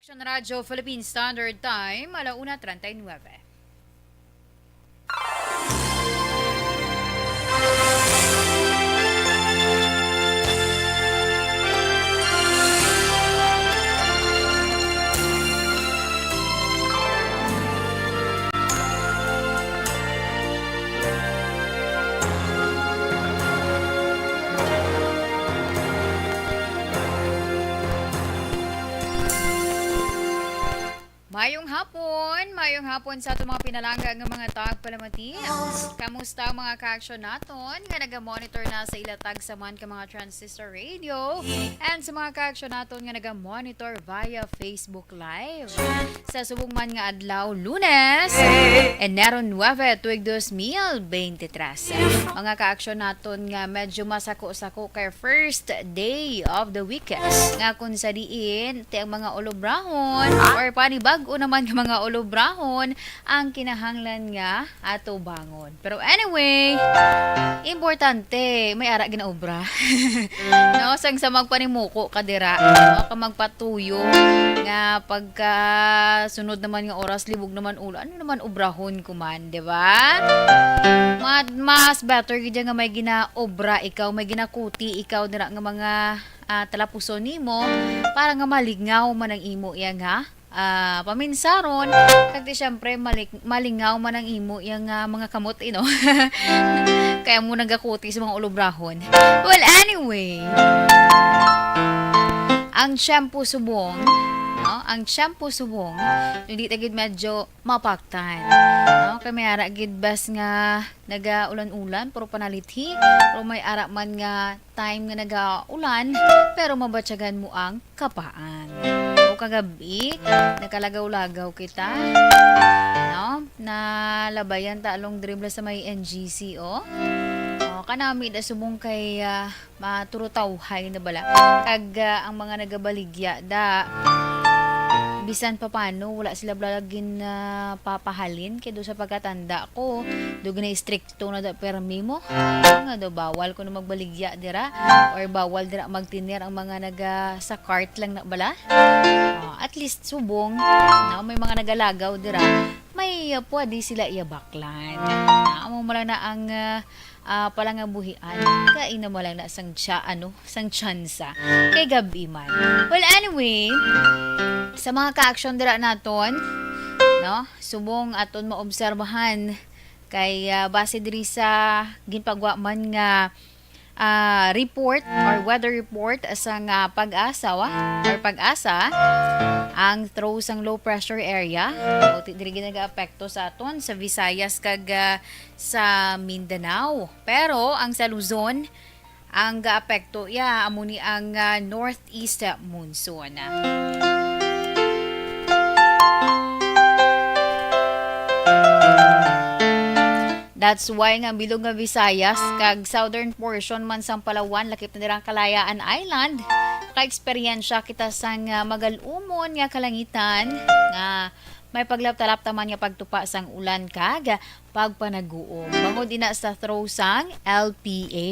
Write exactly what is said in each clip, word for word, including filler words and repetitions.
Sa Radyo Philippine Standard Time, ala una treinta y nueve. Mayong hapon, mayong hapon sa aton mga pinalangga nga mga tagpalamati. Kamusta ang mga ka-aksyon naton nga naga-monitor na sa ila tagsa man ka mga transistor radio, and sa mga ka-aksyon naton nga naga-monitor via Facebook Live? Sa subong man nga adlaw, Lunes, Enero nuebe, tuig dos mil beintitrés. Mga ka-aksyon naton nga medyo masako-sako kay first day of the week, nga kung sa diin ti ang mga olobrahon or panibag-o naman nga mga olobrahon ang kinahanglan nga atubangon. Pero anyway, importante, may ara ginaobra. No, sang sa magpanimuko ka dira, no, ka magpatuyo nga pagka sunod naman nga oras, libog naman ulo, ano naman obrahon ko man, di ba? Ma-, mas better gid nga may ginaobra ikaw, may ginakuti ikaw dira nga mga, ah, talapuson nimo, para nga malingaw man ang imo iya nga, ah, paminsaron, kag di, syempre, malik-, malingaw man ang imo iya nga mga kamot, you know? Kaya mo nagakuti sa mga olobrahon. Well, anyway, ang shampoo subong, no? Ang shampoo subong, hindi ta gid medyo mapaktan, no? Kay may ara gid bas nga nagaulan-ulan, pero panalithi, pero may ara man nga time nga nagaulan, pero mabatyagan mo ang kapaan. O kagabi, nakalagaw-lagaw kita, no? Nalabayan ta along dribble sa may N G C, oh. Oh, kanami da subong kay, ah, maturutawhay na bala. Kag, ah, ang mga nagabaligya da, bisan pa paano, wala sila bala gin, ah, papahalin. Kay do sa pagkatanda ko, do gina-strict to na da permi mo. Nga daw, bawal kuno magbaligya dira, or bawal dira magtener ang mga naga sa cart lang na bala. Ah, at least subong, no, may mga nagalagaw dira, may, ah, pwede sila iyabaklan. Ah, amo mo lang na ang, ah, ah, palangabuhian. Kain na mo lang na sang tsa-, ano, sang tsansa. Kay gabi man. Well, anyway, sa mga ka-action dira naton, no, subong aton maobserbahan, kay, ah, base diri sa ginpagwa man nga, ah, report or weather report sa nga Pag-asa, wa? Or Pag-asa, ang throw sang low pressure area, o, ti-, diri gid nagaapekto sa aton sa Visayas kag, ah, sa Mindanao. Pero ang sa Luzon, ang gaapekto iya amo ni ang, ah, northeast monsoon. That's why nga bilog nga Visayas kag southern portion man sang Palawan, lakip na dira ang Kalayaan Island, makaeksperyensya kita sang, ah, magal-umon nga kalangitan nga may paglaptalapta man nga pagtupa sang ulan kag pagpanaguom, bangod ina sa throw sang L P A.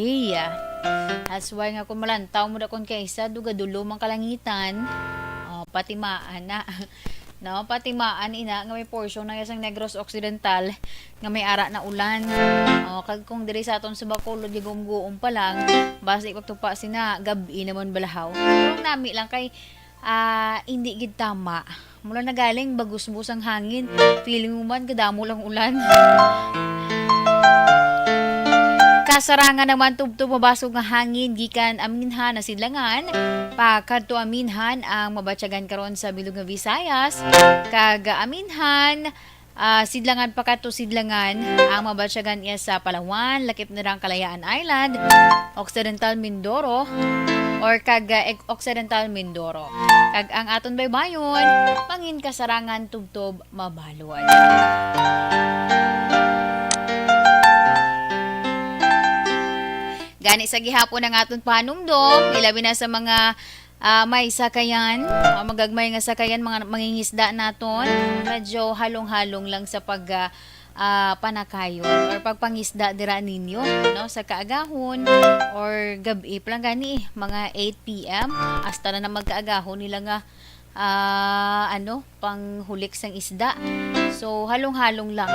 That's why nga kung malantaw mo da kon kaisa, dugadulom ang kalangitan. Oh, patimaan na. No, patimaan ina nga may portion na sang Negros Occidental nga may ara na ulan. Oh, kag kung diri sa aton sa Bacolod, gigumguom pa lang, basi pagtupa sina, gab-i naman balahaw. Pero nami lang kay, ah, hindi gid tama. Mula na galing, bagusbos ang hangin. Feeling mo man, kadamo lang ulan. Kasarangan naman, tubtob mabasog nga hangin gikan Aminhan na Sidlangan pa kadto Aminhan ang mabatyagan karon sa bilog nga Visayas, kag Aminhan, ah, Sidlangan pa kadto Sidlangan ang mabatyagan iya sa Palawan, lakip na rang Kalayaan Island, Occidental Mindoro, or kag, ah, Occidental Mindoro. Kag ang aton baybayon, mangin kasarangan tubtob mabalod. Gani sa gihapon ang aton panumdom, ilabi na sa mga, ah, may sakayan, ah, magagmay nga sakayan, mga mangingisda naton, medyo halong-halong lang sa pag, ah, ah, panakayon or pagpangisda dira ninyo, no, sa kaagahon or gab-i pa lang gani, mga eight P M, hasta na na magkaagahon nila nga ah, ano, panghulik sang isda. So, halong-halong lang,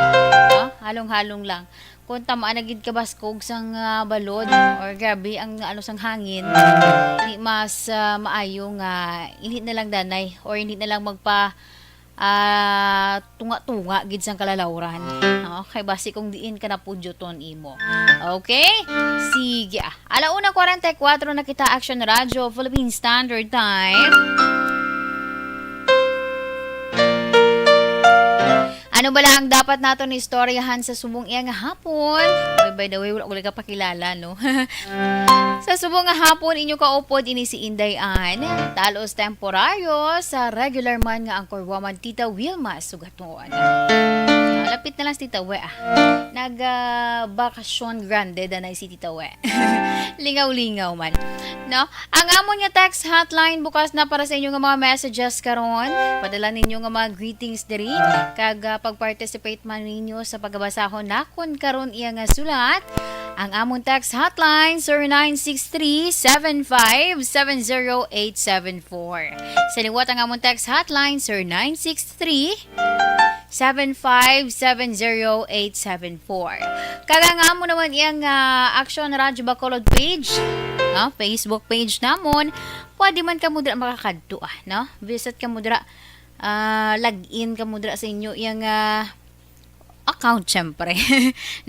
no? Halong-halong lang. Kung tamaan na gid ka baskog sang, ah, balod or grabe ang ano sang hangin, di mas, ah, maayo nga hindi na lang danay or hindi na lang magpa, ah, tunga-tunga gid sang kalalawran. No? Kay basi kung diin ka napudyoton imo. Okay? Sige, ah. Ala una kwarenta y kuwatro na kita, Action Radio, Philippine Standard Time. Ano bala ang dapat naton istoryahan sa subong iya nga hapon? Oy, by the way, wala ko lang kapakilala, no? Sa subong nga hapon, inyo kaupod ini si Inday Ann, talos temporaryo sa regular man nga anchor woman, Tita Wilma Sugaton. Ah, lapit na lang si Tita We, ah. Nag, ah, bakasyon grande danay si Tita We. Lingaw-lingaw man. No? Ang amon nga text hotline bukas na para sa inyo nga mga messages karon. Padala ninyo nga mga greetings diri kag, ah, pag-participate man ninyo sa pagbabasahon nakon karon iya nga sulat. Ang amon text hotline, zero nine six three, seven five seven zero eight seven four. Sa liwat ang amon text hotline, zero nine six three, seven five seven zero eight seven four. Kag ang amo naman iyang, ah, Action Radyo Bacolod page, no? Facebook page namon, pwede man kamo dira makakadto, ah, no? Visit kamo dira, ah, log in kamo dira sa inyo iyang, ah, account, syempre.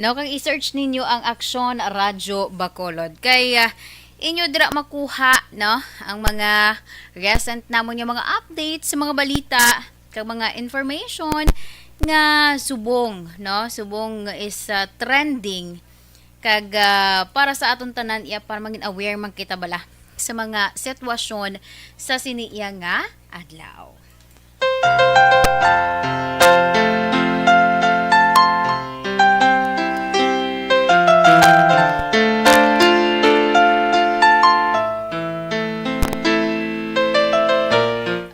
No? Kag i-search ninyo ang Action Radyo Bacolod. Kay, ah, inyo dira makuha, no? Ang mga recent namon nga mga updates sa mga balita, kag mga information nga subong, no? Subong is, ah, trending. Kag, ah, para sa aton tanan, iya, para maging aware man kita bala sa mga sitwasyon sa sini iya nga adlaw.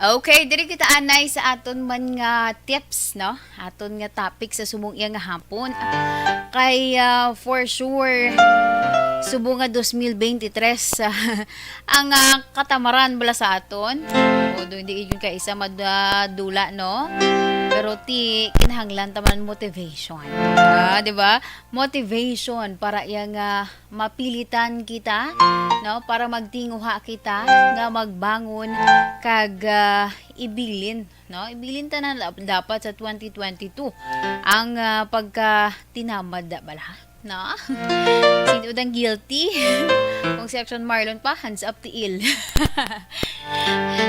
Okay, diri kita anay sa aton man nga tips, no? Aton nga topic sa subong iya nga hapon. Kay, ah, for sure, subong nga dos mil bente tres, ah, ang, ah, katamaran bala sa aton. O, do, hindi yun kaisa madula, no? Pero ti, kinahanglan taman motivation. Ah, di ba? Motivation para iya nga mapilitan kita, no? Para magtinguha kita nga magbangon kag, ah, ibilin, no? Ibilin tanan dap-, dapat sa twenty twenty-two ang, ah, pagkatinamad da bala, no? Sino dang guilty? Kung si Action Marlon pa, hands up tiil.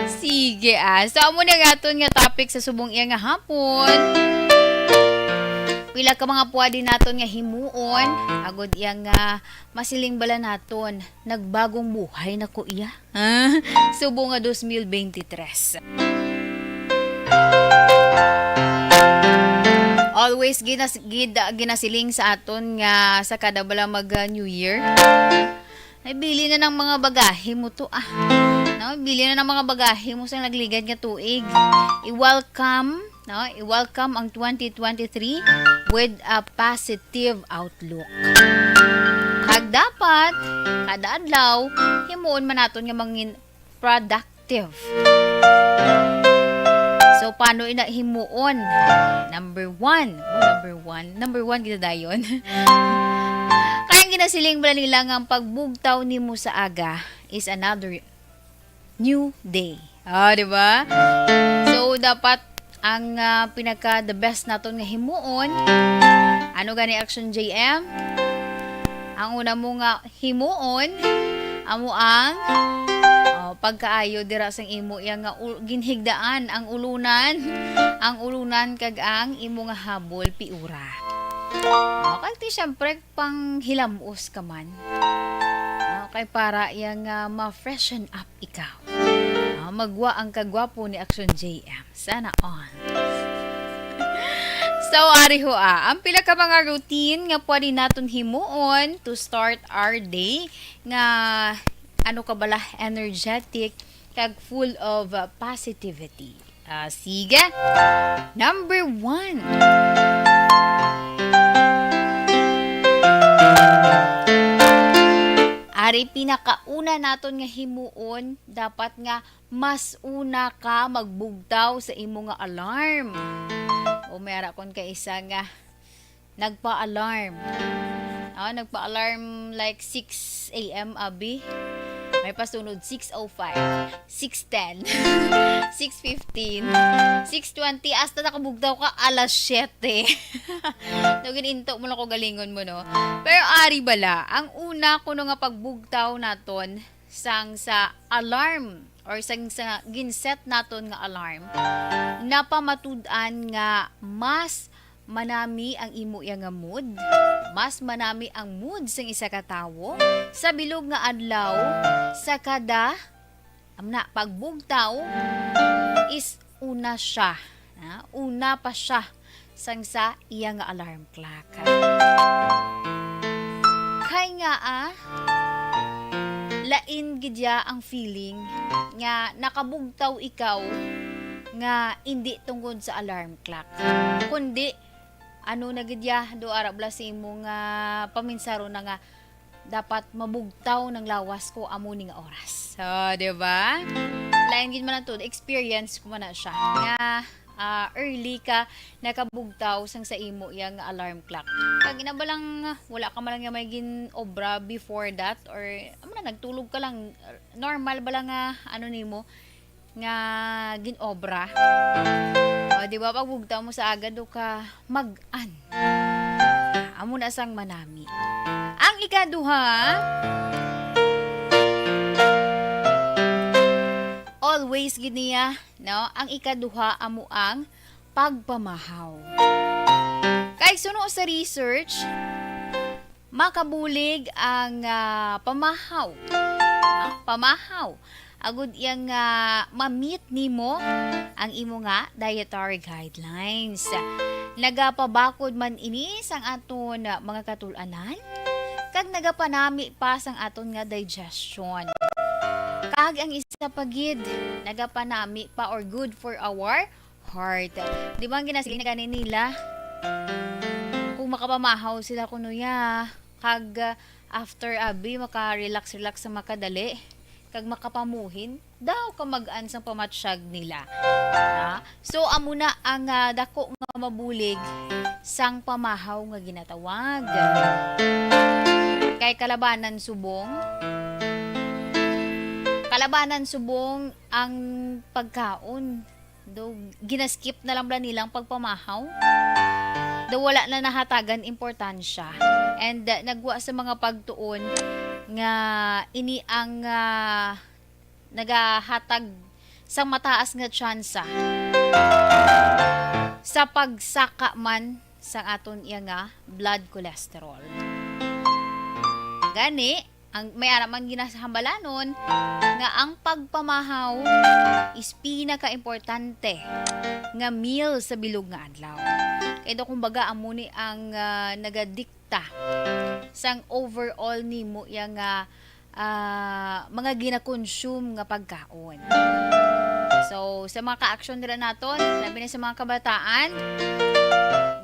Sige, ah. So, amo na nga aton nga topic sa subong iya nga hapon. Pila ka mga pwede naton nga himuon, agod iya nga masiling bala naton, nagbagong buhay na ko iya. Ah, subong nga dos mil bente tres. Always ginas-, gid, ginasiling sa aton nga sa kada bala mag, ah, New Year. Ay, bili na ng mga bagahe mo to, ah. No? Bili na ng mga bagahe mo sa nagligad nga tuig. I-welcome, no? I-welcome ang twenty twenty-three with a positive outlook. Kag dapat, kada adlaw, himuon man naton nga mangin productive. So, paano ina himuon? Number one. Oh, number one. Number one, kita dayon. Kaya ang ginasiling bala nila nga ang pagbugtaw nimo sa aga is another new day. Ah, di ba? So, dapat ang, ah, pinaka the best naton nga himuon. Ano gani, Action J M? Ang una mo nga himuon, amo ang, oh, pagkaayo dira sang imo iya nga u-, ginhigdaan, ang ulunan, ang ulunan kag ang imo nga habol, piura. Oh, kag ti, syempre, panghilamos ka man. Ah, kay para iya nga ma-freshen up ikaw. Ah, magwa ang kagwapo ni Action J M. Sana all. So, ari ho, ah, ang pila ka mga routine nga pwede naton himuon to start our day nga ano ka bala, energetic kag full of, ah, positivity. Ah, sige. Number one. Ari Pinakauna naton nga himuon, dapat nga mas una ka magbugtaw sa imo nga alarm. O may ara kon kay isa nga nagpa-alarm. Oh, nagpa-alarm like six a m, abi. May pasunod, six oh five, six ten, six fifteen, six twenty, hasta nakabugtaw ka alas siyete. So, gininto mo lang ko galingon mo, no? Pero ari bala, ang una kuno nga pagbugtaw naton sang sa alarm or sang sa ginset naton nga alarm, napamatud-an nga mas manami ang imo iya nga mood, mas manami ang mood sang isa ka tawo sa bilog nga adlaw sa kada, amo na, pagbugtaw is una siya, ha? Una pa siya sang sa iya nga alarm clock. Kay nga, ah, lain gid ya ang feeling nga nakabugtaw ikaw nga indi tungod sa alarm clock, kundi ano na gid ya, do ara bala sa imo nga paminsaron na nga dapat mabugtaw ng lawas ko amo ni nga oras. So, di ba? Lain gid man ato, experience ko man na siya. Nga, ah, early ka nakabugtaw sang sa imo yang alarm clock. Kag ina ba lang, wala ka man lang nga may gin-obra before that, or, amo na, nagtulog ka lang, normal ba lang nga, ano nimo, nga gin-obra? O, di ba, pagbugtaw mo sa aga, do ka mag-an. Amo na sang manami. Ang ikaduha, always gid niya, no? Ang ikaduha amo ang pagpamahaw. Kay suno sa research, makabulig ang, ah, pamahaw. Ah, pamahaw. Agud iyang, ah, ma-meet nimo ang imo nga dietary guidelines. Nagapabakod man ini sang aton, ah, mga katul-anan, kag nagapanami pa sang aton nga digestion. Kag ang isa pa gid, nagapanami pa or good for our heart. Di ba ang ginasiling na gani nila? Kung makapamahaw sila kuno ya, kag, ah, after abi, maka-relax-relax sa makadali, kag makapamuhin, daw ka mag-an sang pamatsyag nila. Ha? So, amo na ang, ah, dako nga mabulig sang pamahaw nga ginatawag. Kay kalabanan subong, kalabanan subong ang pagkaon. Do, ginaskip na lang bala nilang pagpamahaw. Do, wala na nahatagan importansya. And, uh, nagwa sa mga pagtuon nga ini ang, uh, nagahatag sang mataas nga tsansa sa pagsaka man sang aton iya nga blood cholesterol. Gani, ang may ara man ginahambalanon nga ang pagpamahaw is pinakaimportante nga meal sa bilog nga adlaw. Kay daw, kumbaga, amo ni ang, ah, nagadikta sang overall nimo iya nga, ah, mga ginakonsume nga pagkaon. So, sa mga ka-action dira naton, labi na sa mga kabataan,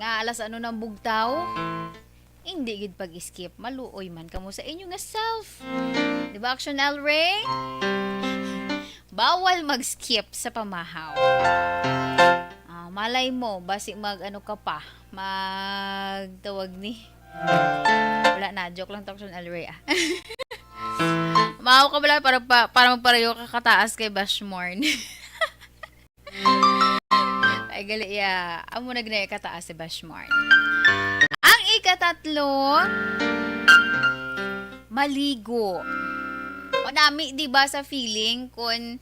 nga alas ano nang bugtaw, hindi gid pag-skip, maluoy man kamo sa inyo nga self. Di ba, Action El Rey? Bawal mag-skip sa pamahaw. Ah, malay mo, basi mag-ano ka pa, magtawag ni. Wala na, joke lang to, Action El Rey, ah. Mahaw ka bala para pa, para magpareho ka kataas kay Bashmorn. Ay, gali, iya. Amo na gani kataas si Bashmorn. Ang ikatatlo, maligo. Manami, di ba, sa feeling kung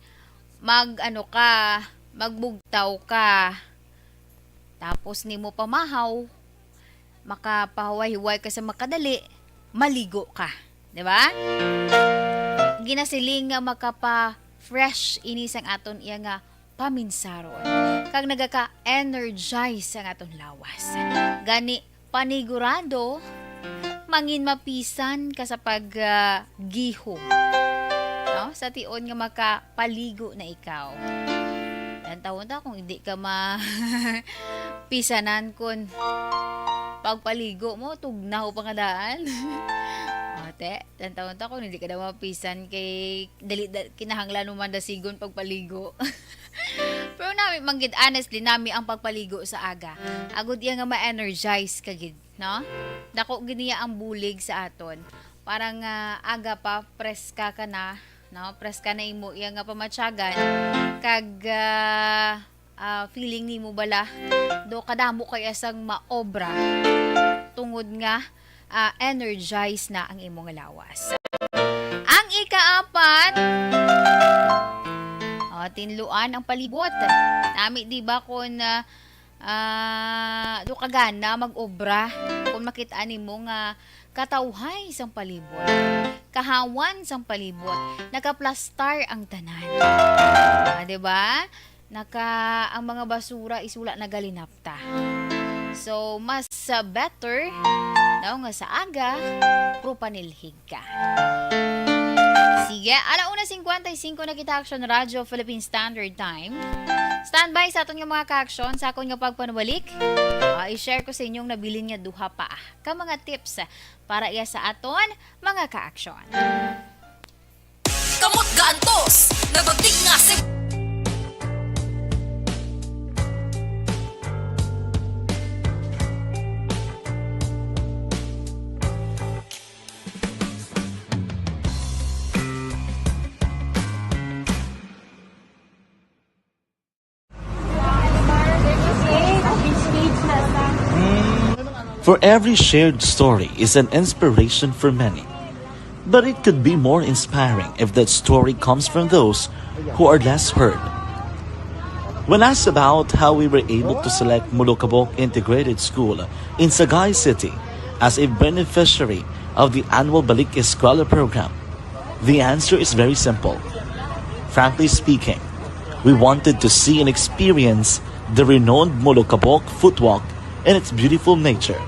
mag, ano ka, magbugtaw ka. Tapos nimo pamahaw, makapahuway-huway ka sa makadali, maligo ka. Di ba? Ginasiling nga makapa-fresh ini sang aton iya nga paminsaron. Kag nagaka-energize ang aton lawas. Gani, panigurado, mangin mapisan ka sa pag, ah, gihom. No? Sa tion nga makapaligo na ikaw. Tantawon ta kung hindi ka ma-, pisanan kun pagpaligo mo, tugnaw pa nga daan. Ah, Te, tan-awon ta kung hindi ka daw mapisan kay dali, da-, kinahanglan mo man dasigon pagpaligo. Pero nami man gid, honestly, nami ang pagpaligo sa aga. Agod iya nga ma-energize ka gid, no? Dako gid niya ang bulig sa aton. Parang, ah, aga pa, preska ka na, no? Preska na imo iya nga pamatyagan. Kag, ah, ah, feeling nimo bala, do kadamo kaya sang maobra tungod nga, ah, energize na ang imong lawas. Ang ikaapat, oh, tinluan ang palibot. Nami, di ba, kung, ah, ah, do ka gana mag-obra kung makita nimo nga katawhay sang palibot, kahawan sang palibot, nakaplastar ang tanan. Ah, di ba? Naka, ang mga basura is wala nagalinapta. So, mas, ah, better, no, nga sa aga, propanilhig ka. Sige, ala una cincuenta y cinco na kita, Action Radio Philippine Standard Time. Standby sa aton nga mga ka-action, sa akon nga pagpanubalik. Ah, i-share ko sa inyong nabilin nga duha pa, ah, ka mga tips para iya sa aton mga ka-action. Kamot gaantos, nagabig nga si For every shared story is an inspiration for many. But it could be more inspiring if that story comes from those who are less heard. When asked about how we were able to select Molokabok Integrated School in Sagay City as a beneficiary of the annual Balik Eskwela program, the answer is very simple. Frankly speaking, we wanted to see and experience the renowned Molokabok footwalk and its beautiful nature.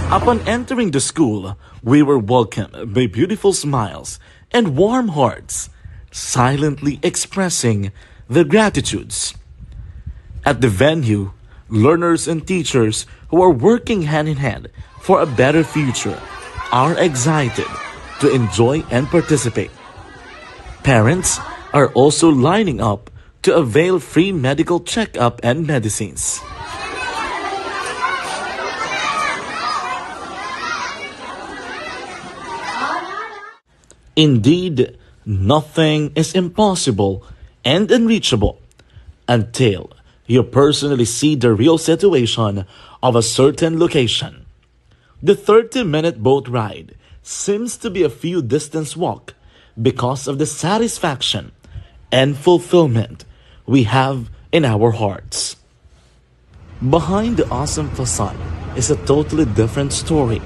Upon entering the school, we were welcomed by beautiful smiles and warm hearts, silently expressing their gratitudes. At the venue, learners and teachers who are working hand in hand for a better future are excited to enjoy and participate. Parents are also lining up to avail free medical checkup and medicines. Indeed, nothing is impossible and unreachable until you personally see the real situation of a certain location. The thirty-minute boat ride seems to be a few distance walk because of the satisfaction and fulfillment we have in our hearts. Behind the awesome facade is a totally different story.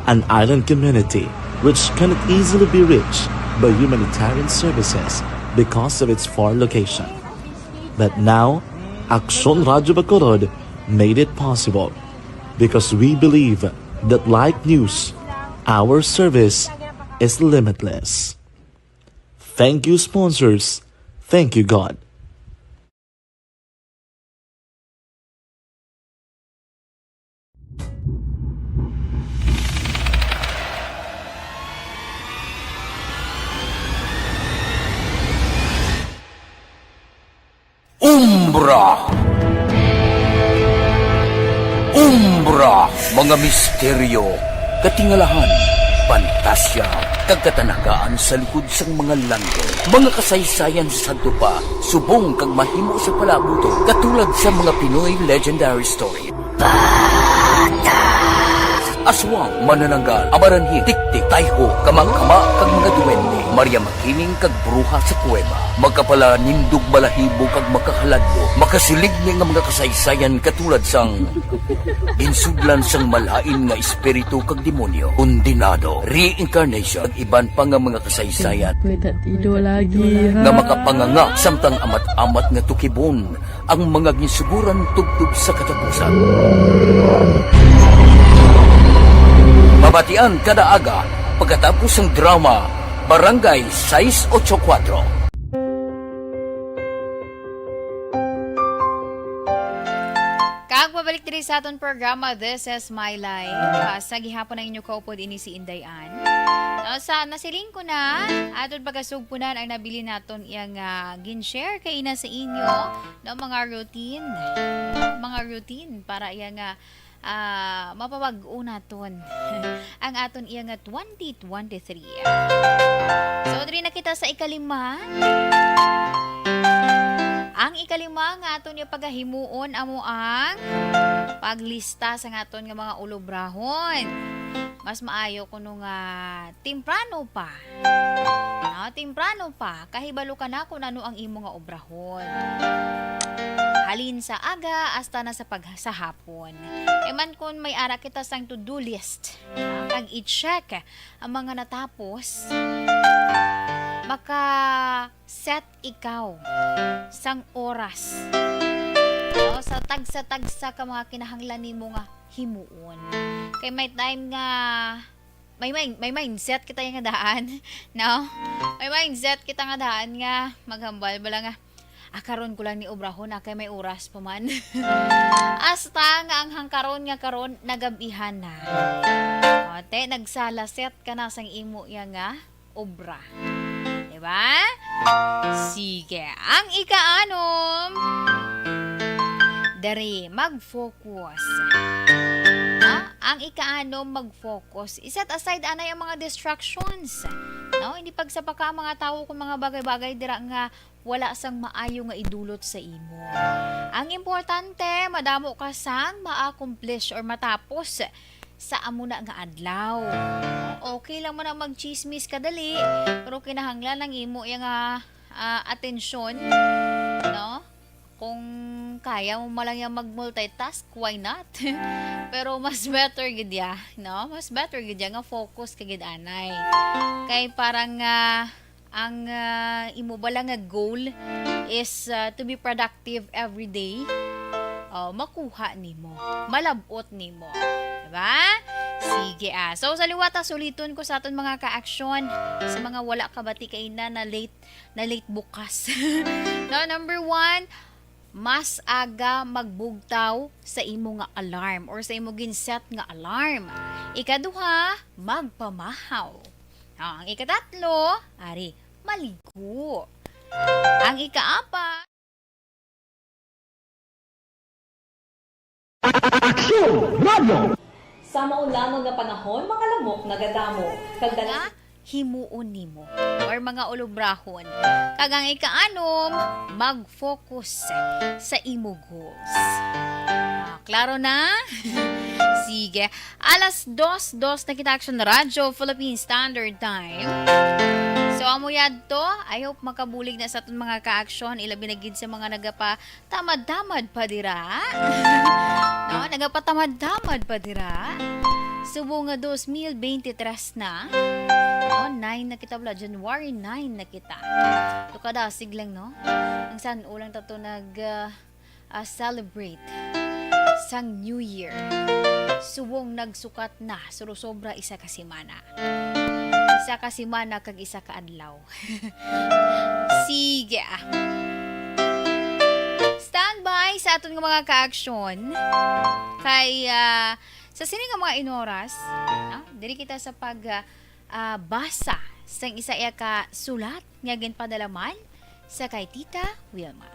An island community which cannot easily be reached by humanitarian services because of its far location. But now, Aksyon Radyo Bacolod made it possible because we believe that like news, our service is limitless. Thank you, sponsors. Thank you, God. Umbra. Umbra, mga misteryo, katingalahan, pantasya, kag katanagaan sa likod sang mga langit. Mga kasaysayan sa sadto pa, subong kag mahimo sa palabuton, katulad sa mga Pinoy legendary story. Aswang, manananggal, amaranhig, tiktik, tayho, kamangkama, kag mga duwende, Maria Makiling kag bruha sa kuweba, makapalanindog balahibo kag makahaladlo, makasiligni nga mga kasaysayan katulad sang ginsudlan sang malain nga espiritu kag demonyo, kondenado, reincarnation, kag iban pa nga mga kasaysayan Pwede tido lagi, ha? Nga makapanganga samtang amat-amat nga tukibon ang mga ginsuguran tubtob sa katapusan. Mabatian kada aga pagkatapos sang drama Barangay sais ocho kuwatro. Kag mabalik diri Sa aton programa, This is My Life. Ah, sa gihapon ang inyo kaupod ini si Inday Ann. No, sa nasiling ko na, aton pagasugpunan ang nabilin naton iyang ah, gin-share kay ina sa inyo, no, mga routine, mga routine para iyang ah, ah, mapabag-o naton ang aton iya nga twenty twenty-three. So, diri na kita sa ikalima. Ang ikalima nga aton nga pagahimuon amo ang paglista sa aton nga mga ulobrahon. Mas maayo kuno nga temprano pa. No, temprano pa, kahibalo ka na kung ano ang imo nga obrahon. Halin sa aga hasta na sa pag-, sa hapon. Kay man kung may ara kita sang to-do list, ah, kag i-check ang mga natapos, maka-set ikaw sang oras, no, sa tagsa-tagsa ka mga kinahanglan nimo nga himuon. Kay may time nga may mind-, may mindset kita nga daan, no? May mindset kita nga daan nga maghambal bala nga, "Ah, karon ko lang ni obrahon, ah, kay may oras pa man." Hasta nga ang hangkaron nga karon, nagabihan na. O, te, nagsalaset ka na sang imo iya nga obra. Diba? Sige. Ang ikaanom, diri, mag-focus. No? Ang ikaanom, mag-focus. I-set aside anay ang mga distractions. No? Hindi pagsapaka ang mga tawo kung mga bagay-bagay dira nga wala sang maayo nga idulot sa imo. Ang importante, madamo ka sang ma-accomplish or matapos sa amo na nga adlaw. Okay lang man ang magchismis kadali, pero kinahanglan ang imo iya nga, ah, atensyon, no? Kung kaya mo man lang yang mag-multitask, why not? Pero mas better gid ya, no? Mas better gid ya nga focus ka gid anay. Kay parang, ah, ang, ah, imo bala nga goal is, ah, to be productive every day, oh, makuha nimo, malab-ot nimo. Diba? Sige, ah. So, sa liwat, ah, suliton ko sa aton mga ka-aksyon, sa mga wala kabati kay na, na late, na late bukas. No, number one, mas aga magbugtaw sa imo nga alarm or sa imo gin-set nga alarm. Ikaduha, magpamahaw. Ah, ang ikatatlo, ari, maligo. Ang ikaapat, Aksyon! Radyo! Sa mao lamang nga panahon, mga lamok nagadamo, kag dala nga himuon nimo or mga ulobrahon. Kag ang ikaanom, mag-focus sa imo goals. Ah, klaro na? Sige. Alas dos, dos na kita, Action Radyo, Philippine Standard Time. So, amo yadto. I hope makabulig na sa aton mga ka-action, ilabi na gid sa mga nagapa tamad-tamad pa dira. No, nagapatamad-tamad pa dira. Subong nga dos mil bente tres na. No, nine na kita, wala, January nine na kita. To kadasig lang, no? Ang san-o lang ta to nag, ah, ah, celebrate sang New Year. Subong nagsukat na, surosobra isa ka semana. Isa ka semana kag isa ka adlaw. Sige, ah. Standby sa aton nga mga ka-aksyon. Kay, ah, sa sini nga mga inoras, ah, diri kita sa pag, ah, ah, basa sang isa iya ka sulat nga ginpadala man sa kay Tita Wilma.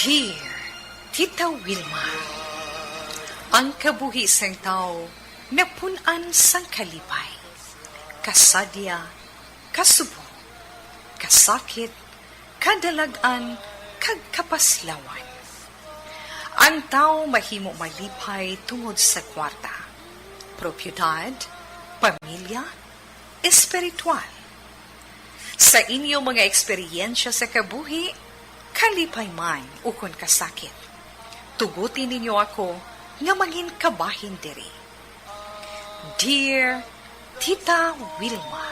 Dear Tita Wilma, ang kabuhi sang tawo napun-an sang kalipay, kasadya, kasubong, kasakit, kadalag-an, kag kapaslawan. Ang tawo mahimo malipay tungod sa kwarta, propiedad, pamilya, espiritual. Sa inyo mga eksperyensya sa kabuhi, kalipay man ukon kasakit, tuguti ninyo ako nga mangin kabahin diri. Dear Tita Wilma.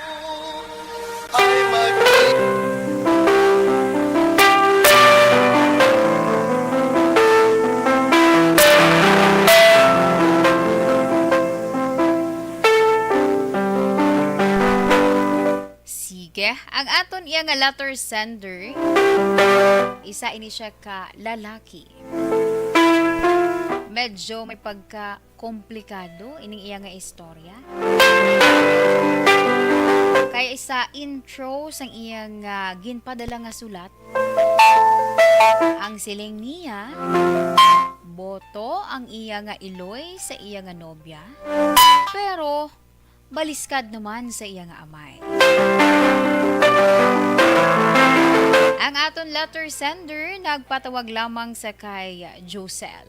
Ang aton iya nga letter sender, isa ini siya ka lalaki. Medyo may pagka komplikado ining iya nga istorya. Kaya sa intro sang iya nga ginpadala nga sulat, ang siling niya, boto ang iya nga iloy sa iya nga nobya, pero baliskad naman sa iya nga amay. Ang aton letter sender nagpatawag lamang sa kay Josel.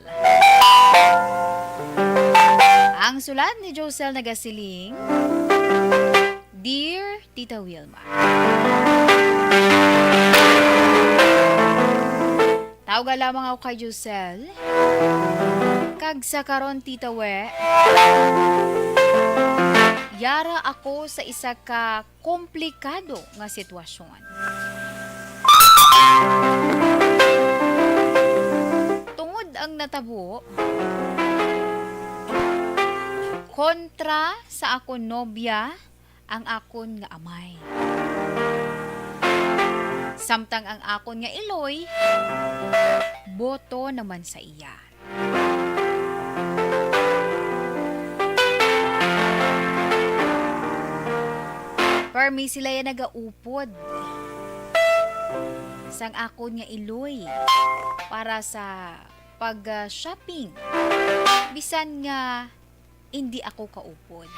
Ang sulat ni Josel nagasiling, "Dear Tita Wilma, tawga lamang ako kay Josel. Kag sa karon, Tita We, yara ako sa isa ka komplikado nga sitwasyon. Tungod ang natabo, kontra sa akon nobya ang akon nga amay. Samtang ang akon nga iloy, boto naman sa iya." Permi sila ya nagaupod sang akon nga iloy para sa pag, ah, shopping. Bisan nga indi ako kaupod.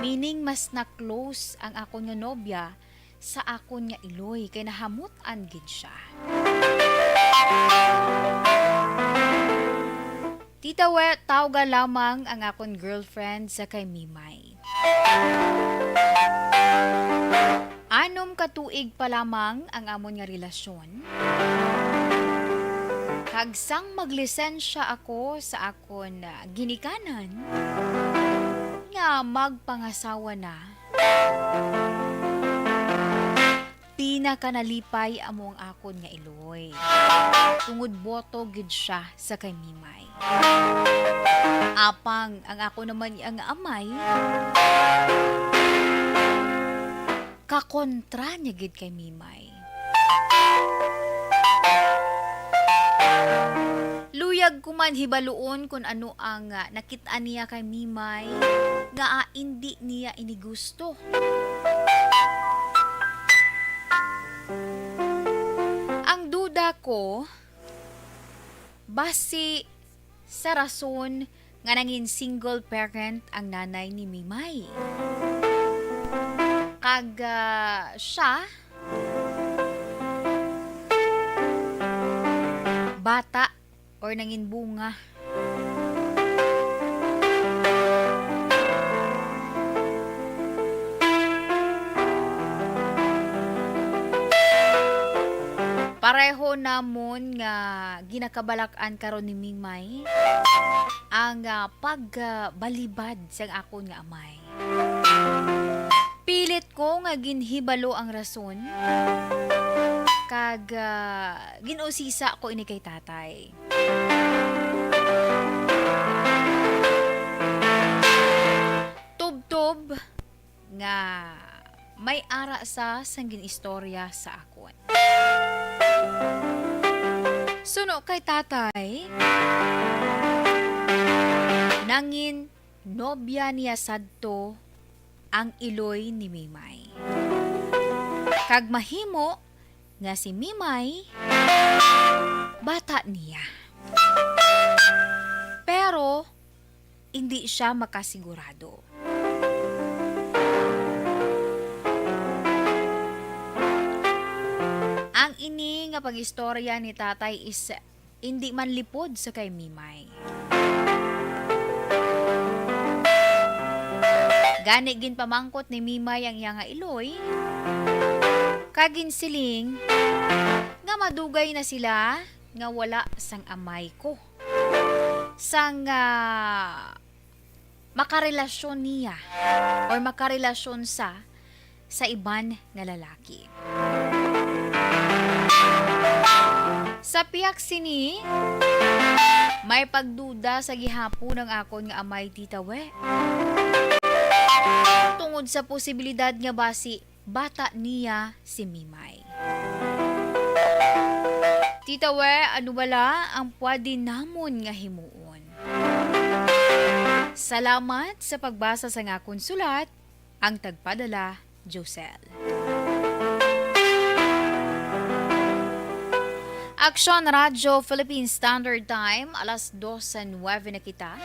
Meaning, mas na-close ang akon nga nobya sa akon nga iloy, kay nahamut-an gid siya. Tita We, tawga lamang ang akon girlfriend sa kay Mimay. Anom ka tuig pa lamang ang amon nga relasyon. Kag sang maglisensya ako sa akon, ah, ginikanan nga magpangasawa na, pinakanalipay amo ang akon nga iloy. Tungod boto gid siya sa kay Mimay. Apang ang ako naman nga amay, kakontra niya gid kay Mimay. Luyag ko man hibaluon kun ano ang, ah, nakit-an niya kay Mimay nga, ah, indi niya ini gusto. Ang duda ko, basi sa rason nga nangin single parent ang nanay ni Mimay. Kag, ah, siya, bata or nangin bunga. Pareho namon nga ginakabalak-an karon ni Mimay ang, ah, pagbalibad sang akon nga amay. Pilit ko nga ginhibalo ang rason, kag, ah, gin-usisa ko ini kay tatay. Tubtob nga may ara sa sang gin-istorya sa akon. Suno kay tatay, nangin nobya niya sadto ang iloy ni Mimay. Kag mahimo nga si Mimay bata niya. Pero indi siya makasigurado. Ang ini nga pag-istorya ni tatay is indi man lipod sa kay Mimay. Gani ginpamangkot ni Mimay ang iya nga iloy, kag ginsiling nga madugay na sila nga wala sang amay ko, sang, ah, makarelasyon niya or makarelasyon sa sa iban nga lalaki. Sa pihak sini, may pagduda sa gihapon ang akon nga amay, Tita We, tungod sa posibilidad nga basi bata niya si Mimay. Tita We, ano bala ang pwede namon nga himuon? Salamat sa pagbasa sa akon sulat, ang tagpadala, Josel. Aksyon Radyo Philippine Standard Time, alas dos sa nuwebe na kita.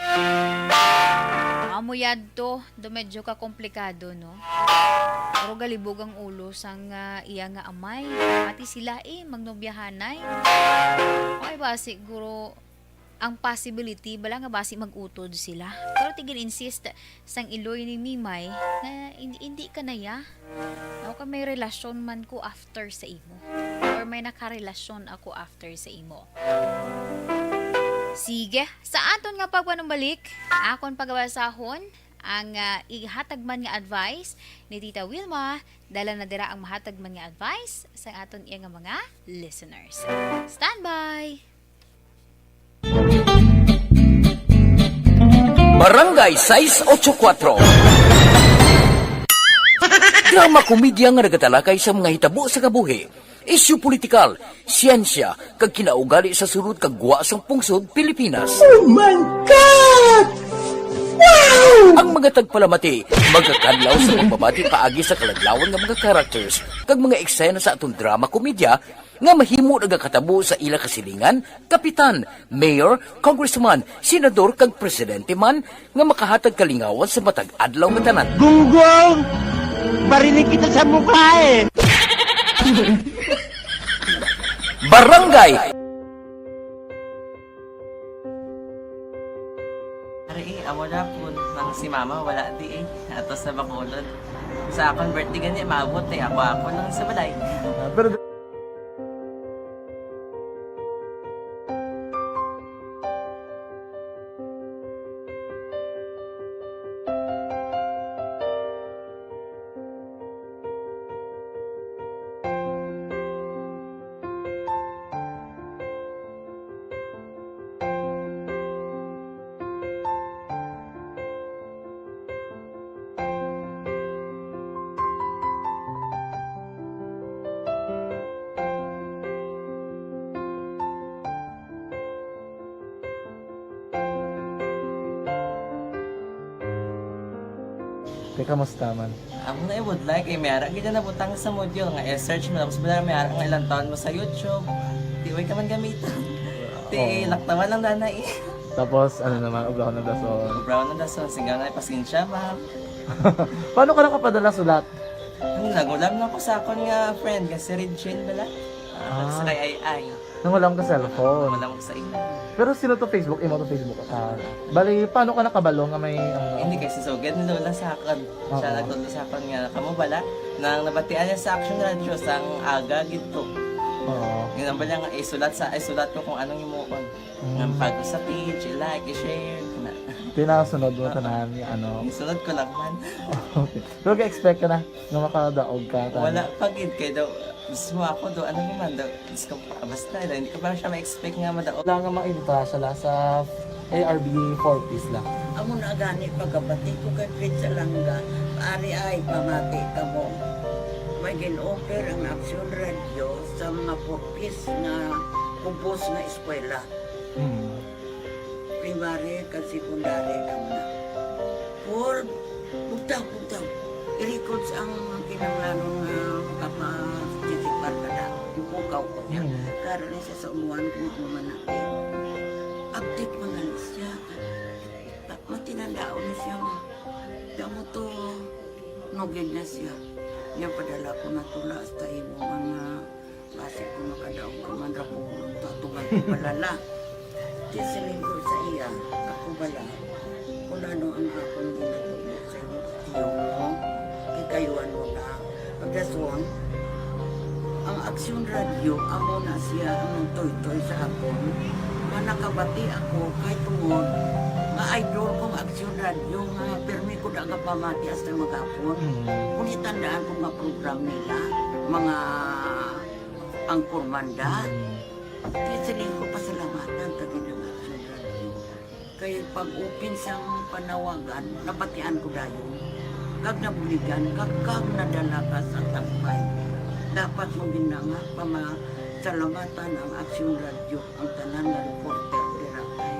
Amo yadto, do medyo ka komplikado, no? Pero galibog ang ulo sang, ah, iya nga amay. Pati sila, eh, magnobyahanay. Okay ba, siguro ang possibility bala nga basi mag-utod sila. Pero tigin-insist sang iloy ni Mimay nga hindi, hindi ka na ya. Ako ka may relasyon man ko after sa imo. Or may nakarelasyon ako after sa imo. Sige, sa aton nga pagpanumbalik, akon pagabasahon ang, ah, ihatag man nga advice ni Tita Wilma. Dala na dira ang mahatag man nga advice sa aton iya nga mga listeners. Standby! Barangay sais ocho kuwatro. Drama komedya nga nagatalakay sa mga hitabo sa kabuhi, isyu politikal, siyensya, kag kinaugali sa sulod kag gwa sang pungsod Pilipinas. Oh my God! Wow! Ang mga tagpalamati magakadlaw sa pagbabati paagi sa kaladlawan nga mga characters kag mga eksena sa aton drama komedya nga mahimo nagakatabo sa ila kasilingan, kapitan, mayor, congressman, senador, kag presidente man nga makahatag kalingawan sa matag adlaw nga tanan. Gunggong! Barinig kita sa mukha eh! Barangay. Ari, eh, amo na po, nang si mama wala di eh. Ato sa Bacolod. Sa akon birthday gani, maabot eh. Ako, ako lang sa balay. Ah, pero Te, kamusta man? Amo na, eh, would like, eh, may ara gid na nabutang sa module nga i-search mo, tapos wala, may ara nga ilang taon mo sa YouTube. Di, way ka man gamitan. Ti, oo, laktawan lang, danay, eh. Tapos, ano naman, ubraw ng dason. Ubraw ng dason, sigaw na, pasensya, ma'am. Paano ka nakapadala sulat? Hmm, nag-ulam na ako sa akon nga friend, nga si Regine bala. Ah, ah, sa kay Ay Ay. Nangulam ka cellphone? Nangulam ko sa imo. Pero sino to Facebook? Imo to Facebook? Ah, bali, paano ka nakabalo nga may, ano? Hindi, kay si Sugad ni Lola sa akon. Oo. Siya nagtudlo sa akon nga, kamo bala, nang nabatian niya sa Action Radio, sang aga gid to. Oo. Yun ang bala nga, isulat sa, isulat ko kung anong himuon. Mm. Nga pag sa page, i-like, i-share, na. Tinasunod mo tanan, ano? Isunod ko lang man. Okay. Pero ka-expect ka na nga makadaog ka, tan- Wala pa gid, kay daw, mismo ako daw, ano naman daw, Diyos ko, basta daw, hindi ko pa siya ma-expect nga madaog. Wala nga makita siya la sa A R B four Ps la. Amo na gani pagkabati ko kay Fritz Alanga, ari ay pamati kamo. May gin-offer ang Action Radio sa mga four Ps nga kubos nga eskwela. Mm. Primary kag secondary kamo na. Paul, bugtaw, bugtaw. I-records ang kinahanglanon nga makapa-, participar ka na. Bukaw ko niya. Mm. Karon ni siya sa umuan kung ano man na. Update man gani siya. Ma-, matinandaon na siya, ma. Damo to, nugid na siya. Niya padala ko na tula hasta imo mga Basi kung makadaog ka man ra po, tatugan ko pala la. Di siling ko sa iya, ako bala, kung ano ang akong ginatubod sa iyo, iyo mo, kikayuan mo na. Pagdason, ang Aksyon Radio, amo na siya ang nagtoy-toy sa akon. Nga nakabati ako kay tungod nga idol kong Aksyon Radio nga pirmi ko da nga pamati hasta maghapon. Mm. Kung itandaan ko nga program nila, mga Ang Kurmanda. Mm. Kaya siling ko pasalamatan ka gid ang Action Radio. Kay pag-open sang panawagan, nabatian ko dayon. Kag nabuligan ka, kag nadala ka sa tambay. Dapat mo gid na nga pamasalamatan ang Aksyon Radyo, ang tanan nga reporter dira kay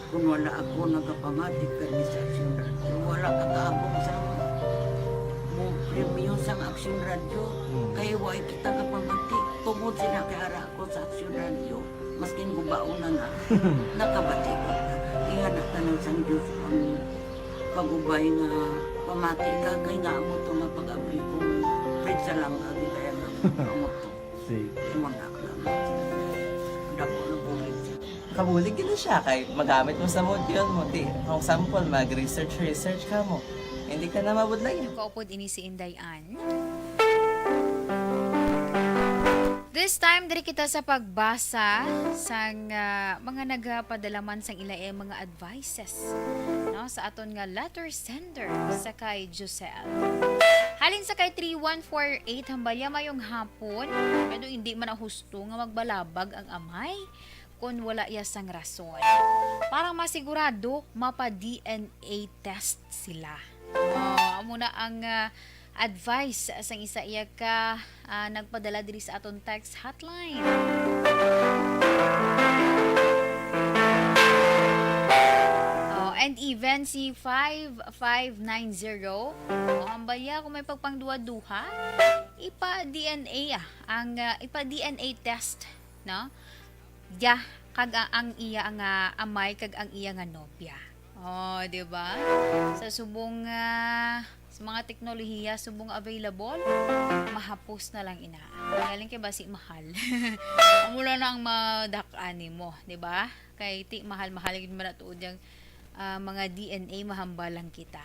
kung wala ako nagapamati kani sa Aksyon Radyo, wala ka kaabot sa mo premyo sang Aksyon Radyo. Mm. Kay way kita kapamati tungod sila kay ara ako sa Aksyon Radyo. Maskin gubaon na na, nakabati ko na. Ingana tanan sang Diyos ang pag-ubay nga pamati ka kay nga amo to nga pag-abri ko. Prinsa lang ang kaya nga amo to. Sige. Imo na lang. Dako na bulig siya. Kabulig gid na siya kay magamit mo sa module mo. Di, for example, mag-research, research ka mo. Hindi ka na mabudlay. Kaupod ini si Inday Ann. This time, diri kita sa pagbasa sang, ah, mga nagapadala man sang ila, eh, mga advices, no, sa aton nga letter sender sa kay Giselle. Halin sa kay three one four eight, Hambalya, mayong hapon. Pero hindi man na husto nga magbalabag ang amay kon wala iya sang rason. Para masigurado, mapa-D N A test sila. Oh, amo na ang, ah, advice sang isa iya ka, ah, nagpadala diri sa aton text hotline. Oh, and even si five five nine zero, oh, Hambalya, kung may pagpangduha-duha, ipa-D N A, ah, ang, ah, ipa-D N A test, no? Iya, kag a-, ang iya nga amay kag ang iya nga nobya. Oh, di ba? Sa subong, ah, sa mga teknolohiya, subong available, mahapos na lang ina. Galing kay basi mahal. Amo lang na ang madak-an nimo, di ba? Kay ti mahal-mahal gid man na tuod yang, ah, mga D N A, mahambal lang kita.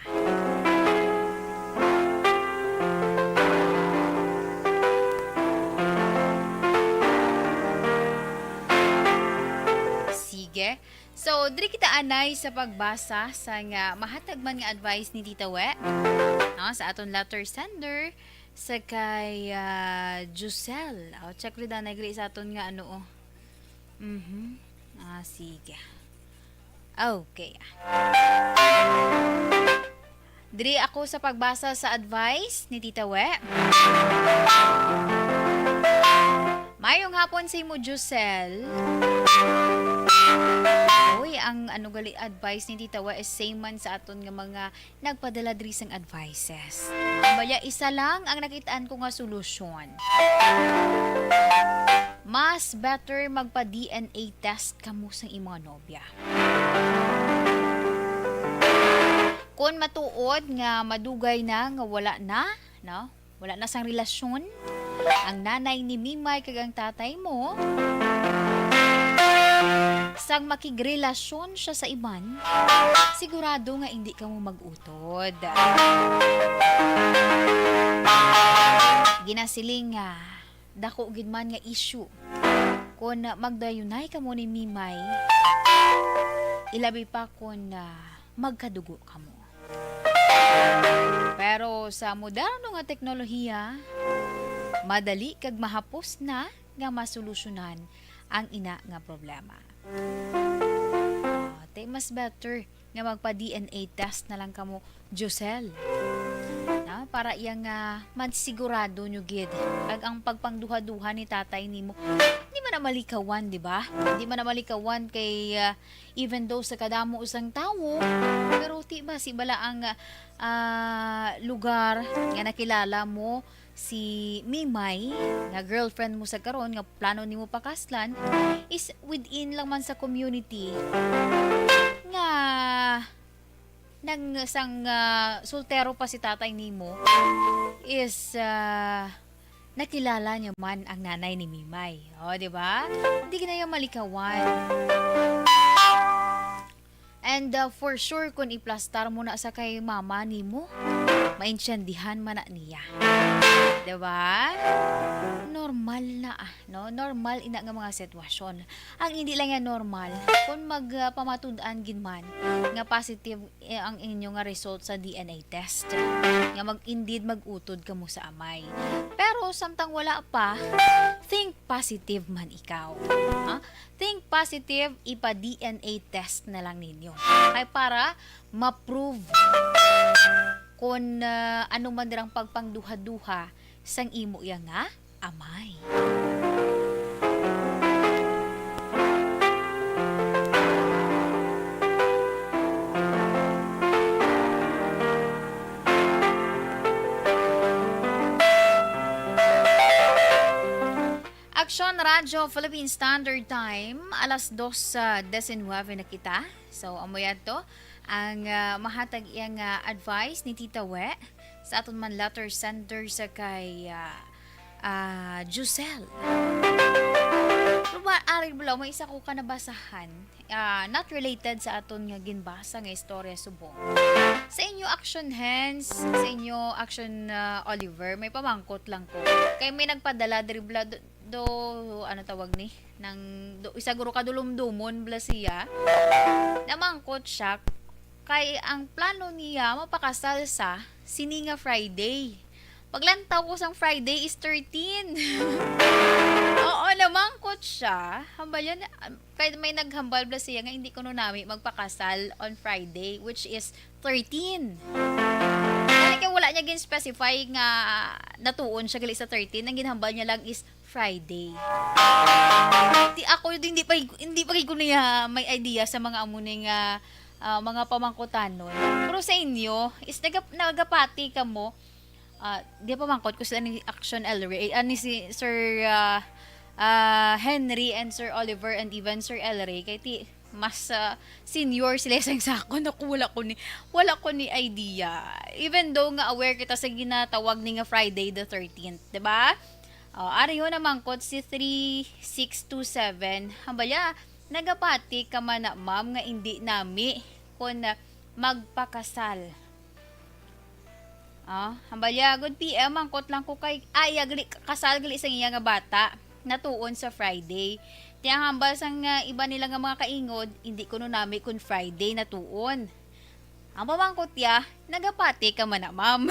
Sige. So, diri kita anay sa pagbasa sa nga mahatag man nga advice ni Tita We, no, sa aton letter sender, sa kay, ah, Giselle. Oh, check rin na nagri sa aton nga ano, oh. Mhm. Ah, sige. Okay. Diri ako sa pagbasa sa advice ni Tita We. Mayong hapon sa imo, Josel. Uy, ang ano gali advice ni Tita We is same man sa aton nga mga nagpadala diri sang advices. Baya, isa lang ang nakitaan ko nga solusyon. Mas better magpa-D N A test kamo sang imong nobya. Kon matuod nga madugay na nga wala na, no? Wala na sang relasyon ang nanay ni Mimay kag ang tatay mo, sang makigrelasyon siya sa iban, sigurado nga indi kamo mag-utod. Ginasiling nga dako gid man nga issue kon magdayunay kamo ni Mimay, ilabi pa kon, ah, magkadugo kamo. Pero sa moderno nga teknolohiya, madali kag mahapos na nga masolusyonan ang ina nga problema. Ah, te, mas better nga magpa-D N A test na lang kamo, Josel. Na, para iya nga mansigurado nyo gid. Kag ang pagpangduha-duha ni tatay nimo, di man na malikawan, di ba? Di man na malikawan kay, ah, even though sa kadamo sang tawo, pero ti ba si bala ang, ah, lugar nga nakilala mo si Mimay, nga girlfriend mo sa karon, nga plano nimo pakaslan, is within lang man sa community nga nang sang, ah, soltero pa si tatay nimo is, ah, nakilala niya man ang nanay ni Mimay. O, di ba? Hindi ka na yung malikawan. And, uh, for sure, kung iplastar mo na sa kay mama nimo, maintindihan man na niya. Diba? Normal na, ah, no? Normal ina nga mga sitwasyon. Ang hindi lang yan normal, kung magpamatud-an gid man nga positive, eh, ang inyo nga result sa D N A test, nga mag, indeed mag-utod kamo sa amay. Pero samtang wala pa, think positive man ikaw. Ha? Think positive, ipa-D N A test na lang ninyo. Kay para ma-prove kon, ah, ano man dirang pagpangduha-duha sang imo iya nga amay. Aksyon Radyo Philippine Standard Time, alas dos sa diecinueve na kita. So, amo yan to ang, ah, mahatag iya nga advice ni Tita We sa aton man letter sender sa kay, ah, ah, Giselle. Pero ba, ari bala, may isa ko ka nabasahan. Ah, not related sa aton nga ginbasa nga istorya subong. Sa inyo, Action Hands, sa inyo, Action, ah, Oliver, may pamangkot lang ko. Kay may nagpadala diri bala do, do, ano tawag ni? Nang do, isa guro kadulumdumon bala siya. Namangkot siya kay ang plano niya mapakasal sa sini nga Friday. Paglantaw ko sang Friday is thirteen. Oo, namangkot siya. Hambal yan, um, kay may naghambal bala siya nga hindi kuno nami magpakasal on Friday, which is thirteen. Kaya kay wala niya gin-specify nga natuon siya gali sa thirteen. Ang ginhambal niya lang is Friday. Ti ako, hindi pa, hindi pa ko niya may idea sa mga amo ni nga, ah, mga pamangkutanon. Pero sa inyo, is naga-, nagapati kamo, ah, di pa mangkot ko sila ni Action El Rey, ah, ni si Sir, ah, ah, Henry and Sir Oliver and even Sir El Rey. Kay ti, mas, ah, senior sila sa, sa akon. Ako, wala ko ni, wala ko ni idea. Even though nga aware kita sa ginatawag ni nga Friday the thirteenth, di ba? Oh, ari ho namangkot si three six two seven. Hambal ya, nagapati ka man na, ma'am, nga indi nami kon, ah, magpakasal. Ah, hambal ya, good P M, mangkot lang ko kay, ay, agli, kasal gali sang iya nga bata, natuon sa Friday. Ti ang hambal sang, ah, iba nila nga mga kaingod, hindi kuno nami kun Friday natuon. Ang pamangkot ya, nagapati ka man na, ma'am.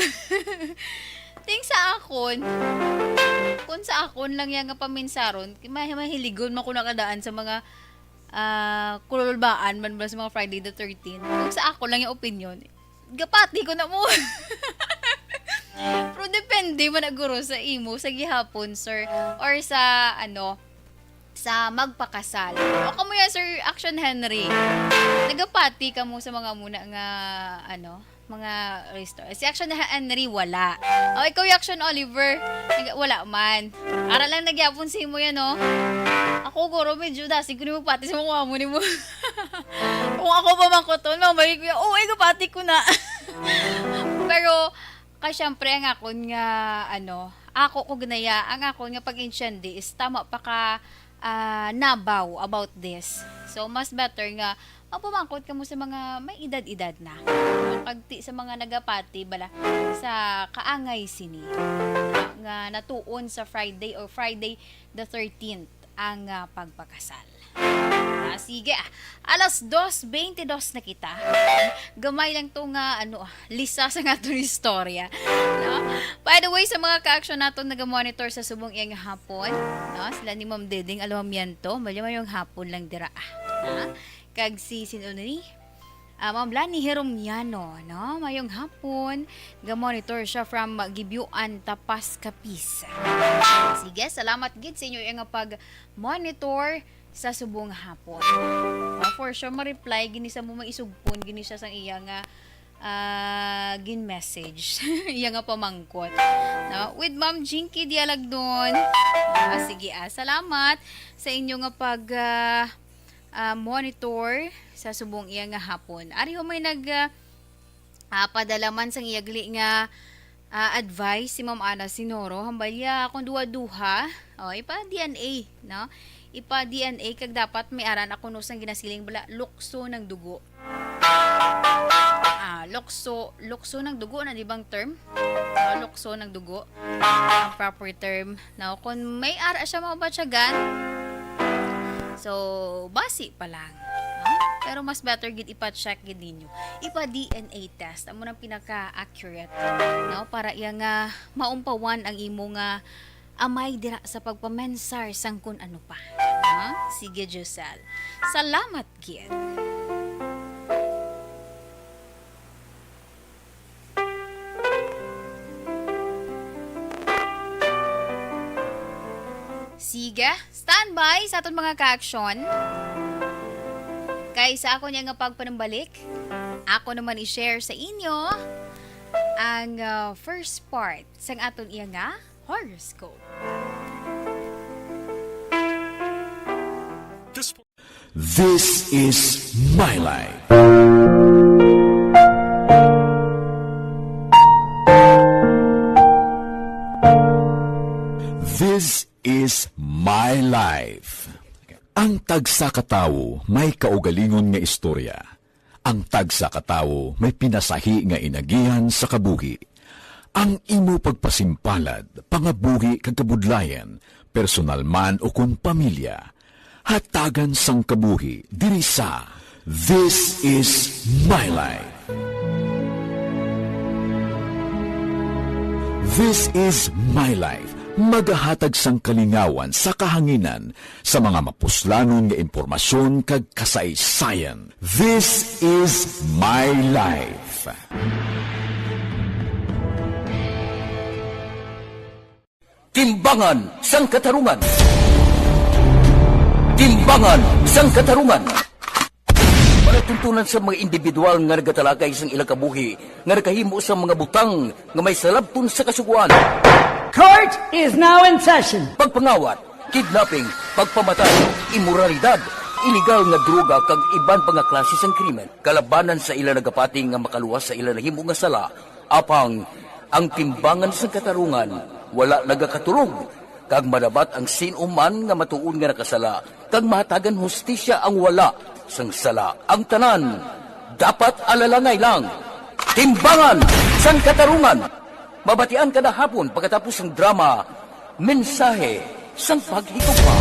Ting sa akon, kung sa akon lang ya nga paminsaron, kay mah-, mahiligon man ko nakadaan sa mga, ah, kululbaan man ba sa mga Friday the thirteenth. Kung sa akon lang ya opinyon, gapati ko na mo. Pero depende man na guro sa imo, sa gihapon, sir, or sa, ano, sa magpakasal. O kamo yan, Sir Action Henry. Nagapati ka mo sa mga muna nga, ano, mga restaurant. Si Action Henry, wala. O, ikaw yung Action Oliver, nag-, wala man. Ara lang nagyapon sa imo yan, oh. Ako, guro, medyo dasig ko ni magpati sa mga amo ni mo. Kung ako pa man ko to, no, mabalik ko yan, "Oh, ay, gapati ko na." Pero, kay syempre, ang akon nga, ano, ako ko ginaya, ang akon nga pag-intindi is tama pa ka, ah, nabaw about this. So, mas better nga magpamangkot kamo sa mga may edad-edad na. Kag ti sa mga nagapati bala sa kaangay sini nga natuon sa Friday or Friday the thirteenth ang, ah, pagpakasal. Ah, sige, ah. Alas dos beintidos na kita. Gamay lang to nga, ano, ah, lisa sa nga aton istorya, no? By the way, sa mga ka-action naton nagamonitor sa subong iyang hapon, no? Sila ni Ma'am Dedeng Alwamiento, malya mayong hapon lang dira, ah. Ha? Kag si, sino ni? Ah, Ma'am Lani Heromniano, no? Mayong hapon. Gamonitor siya from Gibyuan, Tapas, Capiz. Sige, salamat gid sa inyo nga pag-monitor sa subong hapon. Ah, for sure, ma-reply gini sa mo, maisugpon gini siya sang iya nga, ah, gin-message. Iya nga pamangkot. No? With Ma'am Jinky Dialagdon. Ah, sige, ah, salamat sa inyo nga pag, ah, ah, monitor sa subong iya nga hapon. Ari ho may nag, ah, ah, padala man sang iya gali nga, ah, advice si Ma'am Ana Sinoro. Hambal ya, kung duha-duha, oh, ipa-D N A, no? Ipa-D N A kag dapat may aran ako no sang ginasiling bala, lukso ng dugo. Ah, lukso, lukso ng dugo na di bang term? Ah, lukso ng dugo. Ang proper term. Now, kung may ara siya mabatyagan, so, basi pa lang. No? Pero mas better gid ipa-check gid ninyo. Ipa-D N A test. Amo nang pinaka-accurate. No? Para iya nga maumpawan ang imo nga amay dira sa pagpamensar sang kun ano pa. Ha? Sige, Giselle. Salamat gid. Sige, standby sa aton mga ka-aksyon. Kay sa ako niya nga pagpanambalik, ako naman i-share sa inyo ang, ah, first part sang aton iya nga horoscope. This is my life. This is my life. Ang tagsa ka tawo may kaugalingon nga istorya. Ang tagsa ka tawo may pinasahi nga inagihan sa kabuhi. Ang imo pagpasimpalad, pangabuhi kag kabudlayan, personal man o kon pamilya, hatagan sang kabuhi diri sa This is My Life. This is My Life, magahatag sang kalingawan sa kahanginan sa mga mapuslanon nga impormasyon kag kasaysayan. This is My Life. Timbangan sang Katarungan. Timbangan sang Katarungan. Palatuntunan sa mga individual nga nagatalakay sang ilang kabuhi nga nakahimo sa mga butang nga may salabton sa kasugoan. Court is now in session. Pagpangawat, kidnapping, pagpamatay, imoralidad, iligal nga droga kag iban pa nga klase sang krimen kalabanan sa ila nagapati nga makaluwas sa ila nahimo nga sala. Apang ang timbangan sang katarungan wala nagakatulog, kag madabat ang sin-o man nga matuod nga nakasala, kag mahatagan hustisya ang wala sang sala. Ang tanan dapat alalangay lang. Timbangan sang Katarungan, mabatian kada hapon pagkatapos sang drama Mensahe sang Paghigugma.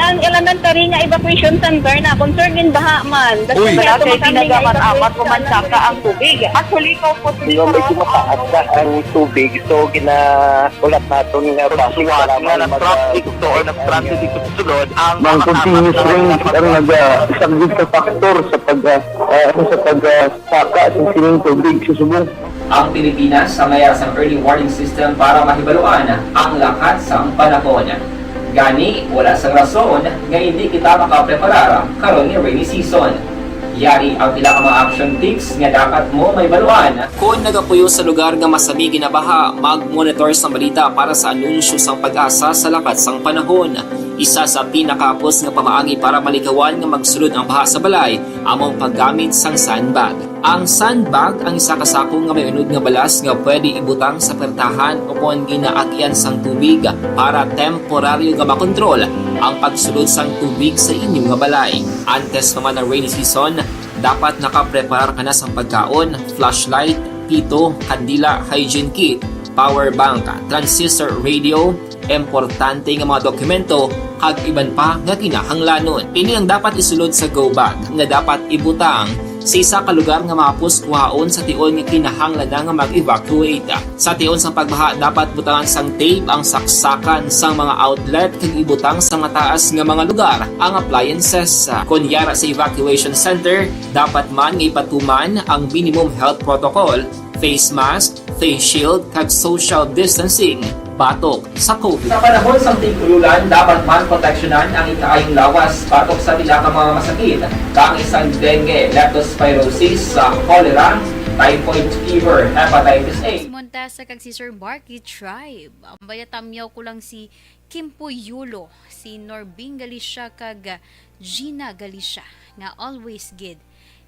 Ang elementary nga evacuation center na concerned in baha man. Uy, Wala kay pinagaman amat ko man saka ang tubig. Actually, ko po Di ba medyo mataas na ang tubig, so ginaulat naton nga basi Suwat kailangan nga mag- na-transit ito or na-transit ito sa sulod ang Ang makatapat continuous na rain nagpapag- ang nag-isang sa factor sa pag ah, ah, ano, sa pag ah, saka sa sining tubig sa subong. Ang Pilipinas ang naya sang early warning system para mahibaluan ang lakat sang panahon. Gani, wala sang rason nga hindi kita makapreparar karon nga rainy season. Yari ang pila ka mga action tips nga dapat mo mahibaluan. Kon nagapuyo sa lugar nga masami ginabaha, mag-monitor sang balita para sa anunsyo sang PAGASA sa lakat sang panahon. Isa sa pinakahapos nga pamaagi para malikawan nga magsulod ang baha sa balay amo ang paggamit sang sandbag. Ang sandbag ang isa ka sako nga may unod nga balas nga pwede ibutang sa pertahan o kon ginaagian sang tubig para temporaryo nga makontrol ang pagsulod sang tubig sa inyo nga balay. Antes pa man ang rainy season, dapat nakapreparar ka na sang pagkaon, flashlight, pito, kandila, hygiene kit, power bank, transistor radio, importante nga mga dokumento, kag iban pa nga kinahanglanon. Ini ang dapat isulod sa go bag nga dapat ibutang sa isa ka lugar nga mahapos kuhaon sa tion nga kinahanglan na nga mag-evacuate. Sa tion sang pagbaha, dapat butangan sang tape ang saksakan sang mga outlet kag ibutang sa mataas nga mga lugar ang appliances. Kon yara sa evacuation center, dapat man nga ipatuman ang minimum health protocol, face mask, face shield, kag social distancing batok sa COVID. Sa panahon sang tig-ululan, dapat man proteksyonan ang ikaayong lawas batok sa pila ka mga masakit, kaangay sang dengue, leptospirosis, sa cholera, typhoid fever, hepatitis A. Montesa kag si Sir Barky Tribe. Ang baya tamyaw ko lang si Kimpo Yulo, si Norbing Galicia kag Gina Galicia nga always gid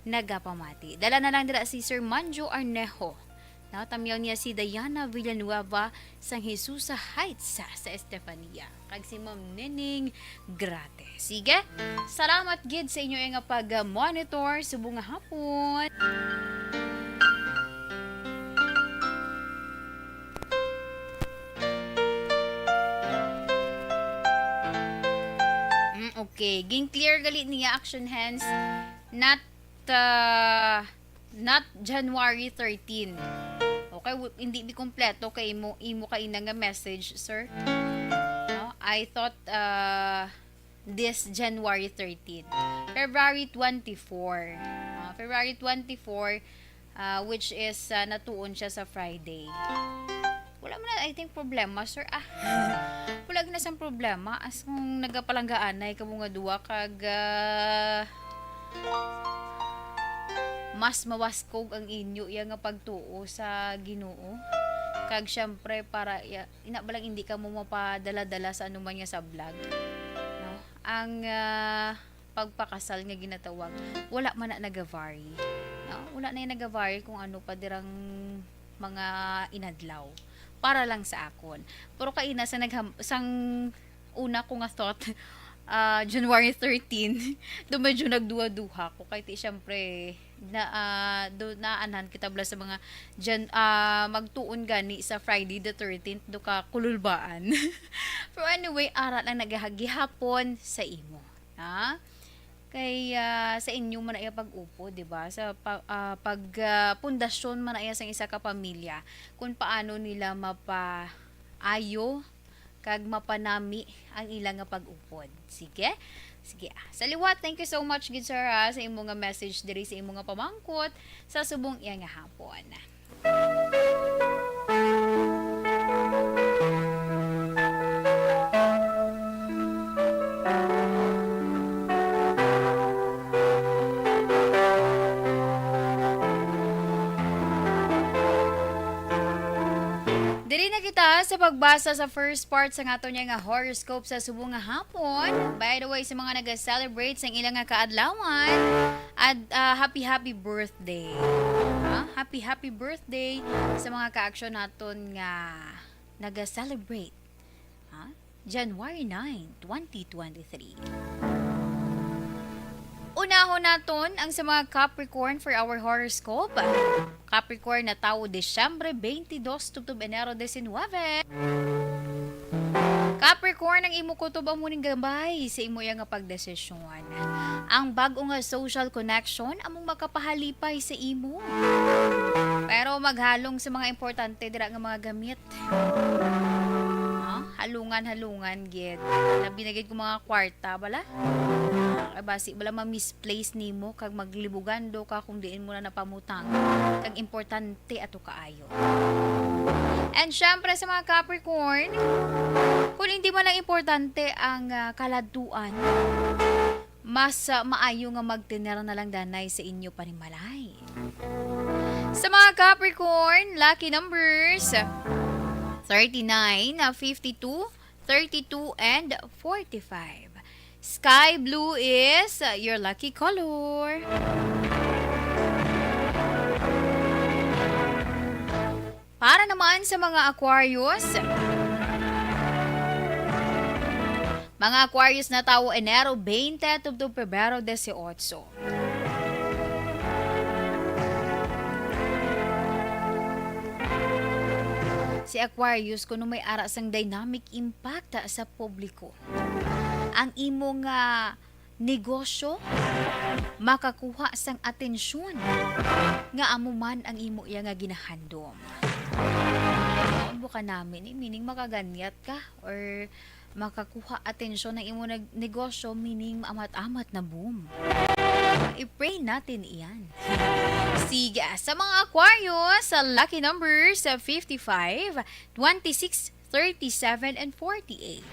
nagapamati. Dala na lang dira si Sir Manjo Arnejo. Natamyaw niya si Diana Villanueva sang Jesusa Heights sa Estefania, kag si Ma'am Nining Grate. Sige, salamat gid sa inyo nga pag-monitor subong nga hapon. Mm, okay, ging clear gali niya, action hands. Not uh, not January thirteen. Okay, w- hindi bi kompleto kay imo imo kaina nga message, sir. No? I thought uh, this January thirteen. February twenty-four. Uh, February twenty-four, ah, which is, ah, natuon siya sa Friday. Wala man na, I think, problema, sir. Ah, wala gid na sang problema as kung nagapalanggaanay kamo nga duha kag, ah, mas mawaskog ang inyo iya nga pagtuo sa Ginoo. Kag syempre, para iya, ina ba lang hindi kamo mapadala-dala sa anuman nga sablag, no? Ang, ah, pagpakasal nga ginatawag, wala man na nagavary, no? Wala na yung nagavary kung ano pa dirang mga inadlaw para lang sa akon. Pero kaina sa nagham-, sang una ko nga thought, ah, January thirteen, do medyo nagduha-duha ko. Kay ti, syempre, na, ah, do, naanan kita bala sa mga Jan-, ah, magtuon gani sa Friday the thirteenth, do ka kululbaan. Pero anyway, ara lang nagahagihapon sa imo. Ha? Kay, ah, sa inyo man na iya pag-upod, di ba? Sa pa-, ah, pag, ah, pundasyon man na iya sang isa ka pamilya, kung paano nila mapaayo kag mapanami ang ila nga pag-upod. Sige? Sige. Ah, sa liwat, thank you so much gid, sir, ha, sa imo nga message diri, sa imo nga pamangkot sa subong iya nga hapon. Diri na kita sa pagbasa sa first part sa aton nga horoscope sa subong nga hapon. By the way, sa mga naga-celebrate sa ilang nga kaadlawan, at, ah, happy, happy birthday. Ah, happy, happy birthday sa mga kaaksyon naton nga naga-celebrate. Ha? January nine, twenty twenty-three. Unahon naton ang sa mga Capricorn for our horoscope. Capricorn na tawo Disyembre twenty-two tubtob Enero diecinuebe. Capricorn, ang imo kutob amo ning gabay sa imo iya nga pagdesisyon. Ang bag-o nga social connection among makapahalipay sa imo. Pero maghalong sa mga importante dira nga mga gamit. Ah, halungan, halungan gid. Labi na gid kung mga kwarta bala. Kay basi bala ma-misplace nimo kag maglibugando ka kung diin mo na napamutang. Kag importante ato kaayo. And syempre sa mga Capricorn, kung hindi man lang importante ang, ah, kaladtuan, mas, ah, maayo nga magtener na lang danay sa inyo panimalay. Sa mga Capricorn, lucky numbers, thirty-nine, fifty-two, thirty-two, and forty-five. Sky blue is, uh, your lucky color. Para naman sa mga Aquarius, mga Aquarius na tawo Enero twenty tubtob Pebrero dieciocho. Si Aquarius kuno may ara sang dynamic impact sa publiko. Ang imo nga negosyo makakuha sang atensyon nga amo man ang imo iya nga ginahandom. Ano ba ka namin, eh? Meaning makaganyat ka or makakuha atensyon ang imo nag-, negosyo, meaning maamat-amat na boom. I-pray natin iyan. Sige, sa mga Aquarius, sa lucky numbers, sa fifty-five, twenty-six, thirty-seven, and forty-eight.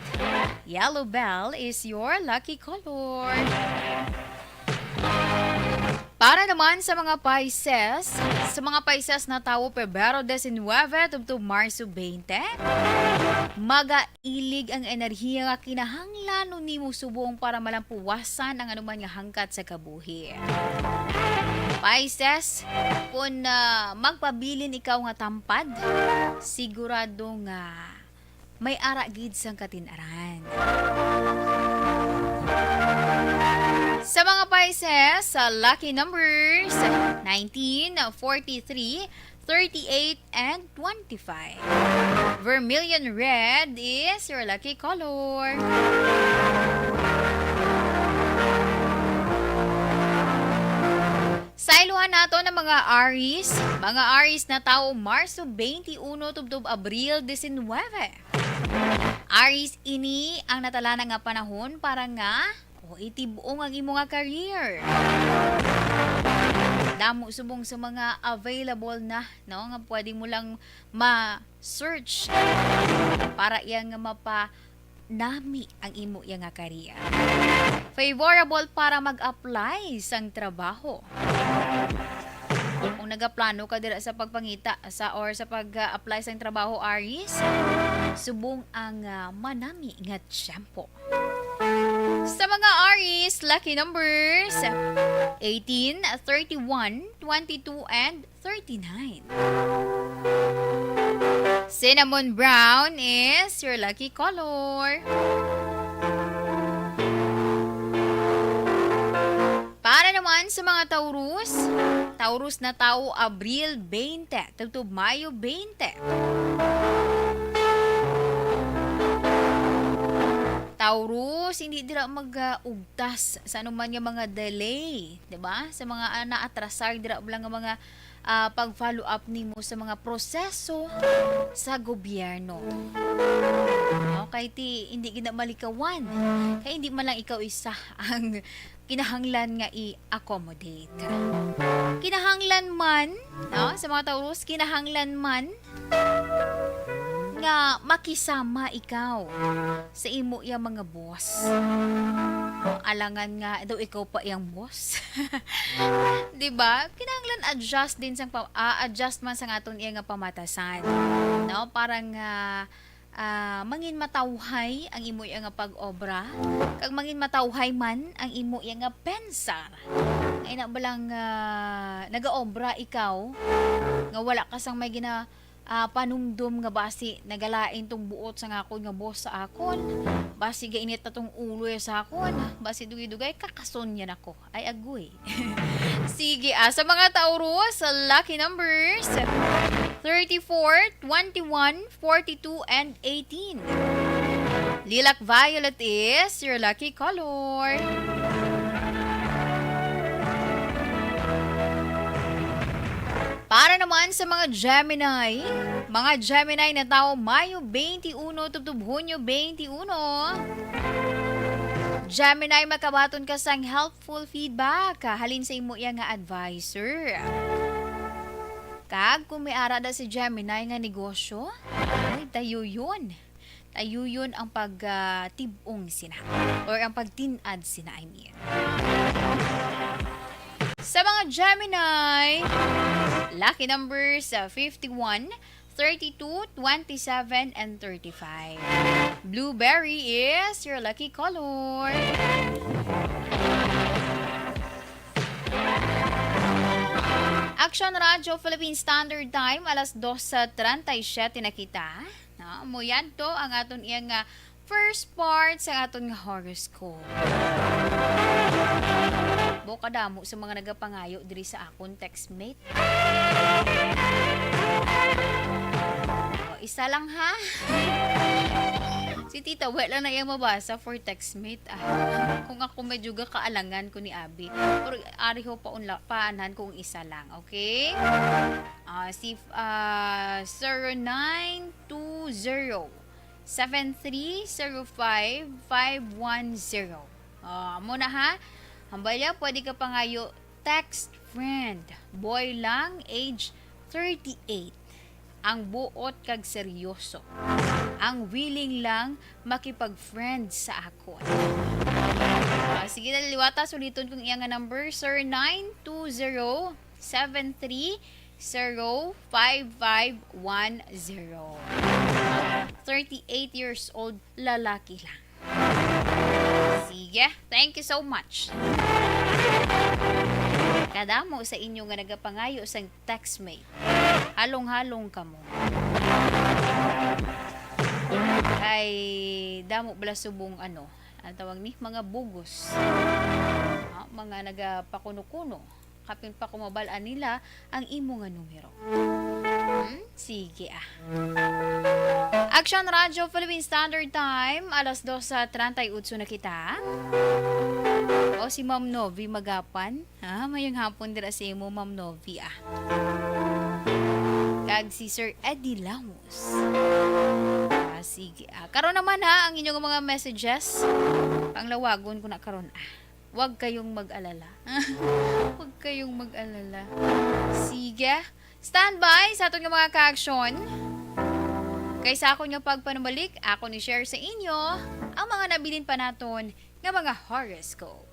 Yellow bell is your lucky color. Para naman sa mga Pisces, sa mga Pisces na tawo Pebrero diecinuebe tubtob Marso twenty, magailig ang enerhiya nga kinahanglanon nimo subong para malampuwasan ang anuman nga hangkat sa kabuhi. Pisces, kung, ah, magpabilin ikaw nga tampad, sigurado nga may ara gid sang katin-aran. Sa mga Pisces, sa lucky numbers, nineteen, forty-three, thirty-eight, and twenty-five. Vermilion red is your lucky color. Sa iluhan nato ng mga Aries, mga Aries na tawo Marso twenty-one tubtob Abril diecinuebe. Aries, ini ang natalana nga panahon para nga o itibong ang imo nga career. Damo subong sa mga available na, no, nga pwede mo lang ma-search para iya nga mapanami ang imo iya nga career. Favorable para mag-apply sang trabaho. Kung nagaplano ka dira sa pagpangita sa, or sa pag-apply sang trabaho, Aries, subong ang, ah, manami nga tiyempo. Sa mga Aries, lucky numbers, eighteen, thirty-one, twenty-two, and thirty-nine. Cinnamon brown is your lucky color. Para naman sa mga Taurus, Taurus na tawo, Abril twenty, tubtob Mayo twenty. Taurus, hindi dira mag-ugtas sa anuman nga mga delay, di ba? Sa mga, ah, naatrasar dira lang nga mga, ah, pag-follow up nimo sa mga proseso sa gobyerno. Okay, ti, hindi gid na malikawan. Kay hindi man lang ikaw isa ang kinahanglan nga i-accommodate. Kinahanglan man, no, sa mga Taurus, kinahanglan man nga makisama ikaw sa imo yang mga boss. Alangan nga daw ikaw pa yang boss. Di ba? Kinahanglan adjust din sang pa-, ah, adjust man sa aton iya nga pamatasan. No? Para nga, ah, mangin matawhay ang imo iya nga pag-obra, kag mangin matawhay man ang imo iya nga pensar. Ay na ba lang, ah, nagaobra ikaw nga wala ka sang may gina-, ah, panumdom nga basi nagalain tong buot sang akon nga boss sa akon, basi gainit na tong ulo ya sa akon, basi dugay-dugay kakason niya nako. Ay, agoy. Sige, ah, sa mga Taurus, lucky numbers, thirty-four, twenty-one, forty-two, and eighteen. Lilac violet is your lucky color. Para naman sa mga Gemini, mga Gemini na tawo Mayo twenty-one tubtob Hunyo twenty-one. Gemini, makabaton ka sang helpful feedback halin sa imo iya nga advisor. Kag kung may ara da si Gemini nga negosyo, ay, tayuyon. Tayuyon ang pag, ah, tib-ong sina, or ang pagtin-ad sina, I mean. Sa mga Gemini, lucky numbers, ah, fifty-one, thirty-two, twenty-seven, and thirty-five. Blueberry is your lucky color. Action Radio Philippine Standard Time, alas dos sa treinta y siete na kita. No? Muyadto ang aton iya nga first part sa aton nga horoscope. Bo, kadamo sa mga nagapangayo diri sa akon textmate. O, isa lang, ha? Si Tita, wala lang na iyang mabasa for textmate, ah. Kung ako, medyo gakaalangan ko ni Abi. Pero ari ho pa unla, paanan kung isa lang, okay? Ah, si, ah, zero nine two zero, seven three zero five, five one zero. Ah, amo na, ha? Hambal ya, pwede ka pangayo text friend. Boy lang, age thirty-eight. Ang buot kag seryoso. Ang willing lang makipag-friend sa akon. Ah, sige na, liwata, suliton kong iya nga number, zero nine two zero, seven three zero five five one zero. Thirty-eight years old, lalaki lang. Sige, thank you so much. Kadamo sa inyo nga nagapangayo sang textmate. Halong-halong kamo. Kay damo bala subong, ano, ang tawag ni, mga bugos. Ah, mga nagapakuno-kuno. Kapin pa kung mabal-an nila ang imo nga numero. Hmm? Sige, ah. Action Radio Philippine Standard Time, alas dos sa treinta y ocho na kita. O, si Ma'am Novi Magapan. Ha, mayong hapon dira sa imo, Ma'am Novi, ah. Kag si Sir Eddie Lamus. Ah, sige, ah. Karon naman, ha, ang inyong mga messages. Panglawagon ko na karon, ah. Huwag kayong mag-alala. Huwag kayong mag-alala. Sige. Standby sa aton nga mga kaaksyon. Kay sa akon nga pagpanumalik, akon i-share sa inyo ang mga nabilin pa naton nga mga horoscope.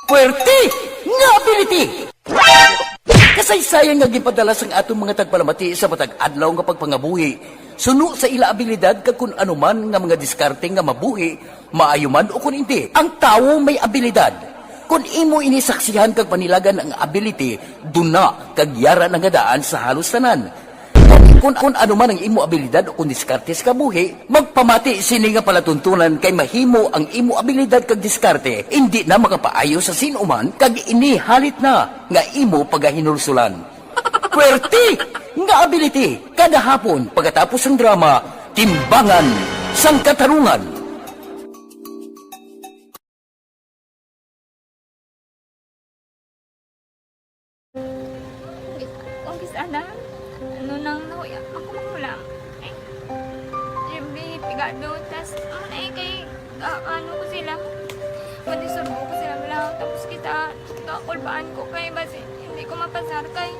Puwerte nga ability! Kasaysayan nga ginpadala sang aton mga tagpalamati sa matag adlaw nga pagpangabuhi, suno sa ila abilidad kag kun ano man nga mga diskarte nga mabuhi, maayo man o kun indi. Ang tawo may abilidad. Kun imo ini saksihan kag panilagan ang ability, duna kag yara na nga daan sa halos tanan. Kun, kun ano man ang imo abilidad o kun diskarte sa kabuhi, magpamati sini nga palatuntunan kay mahimo ang imo abilidad kag diskarte indi na makapaayo sa sin-o man kag ini halit na nga imo pagahinulsulan. Puwerte nga ability kada hapon pagkatapos sang drama, Timbangan sang Katarungan. Kis-, ang kis-, ana, ano nang nahuya, ako magulang. Ay, Jimmy, pigado, tas, ano na eh, kay, ah, ano ko sila, madisurbo ko sila, wala, tapos kita, kakulbaan ko kay, basi, hindi ko mapasar kay.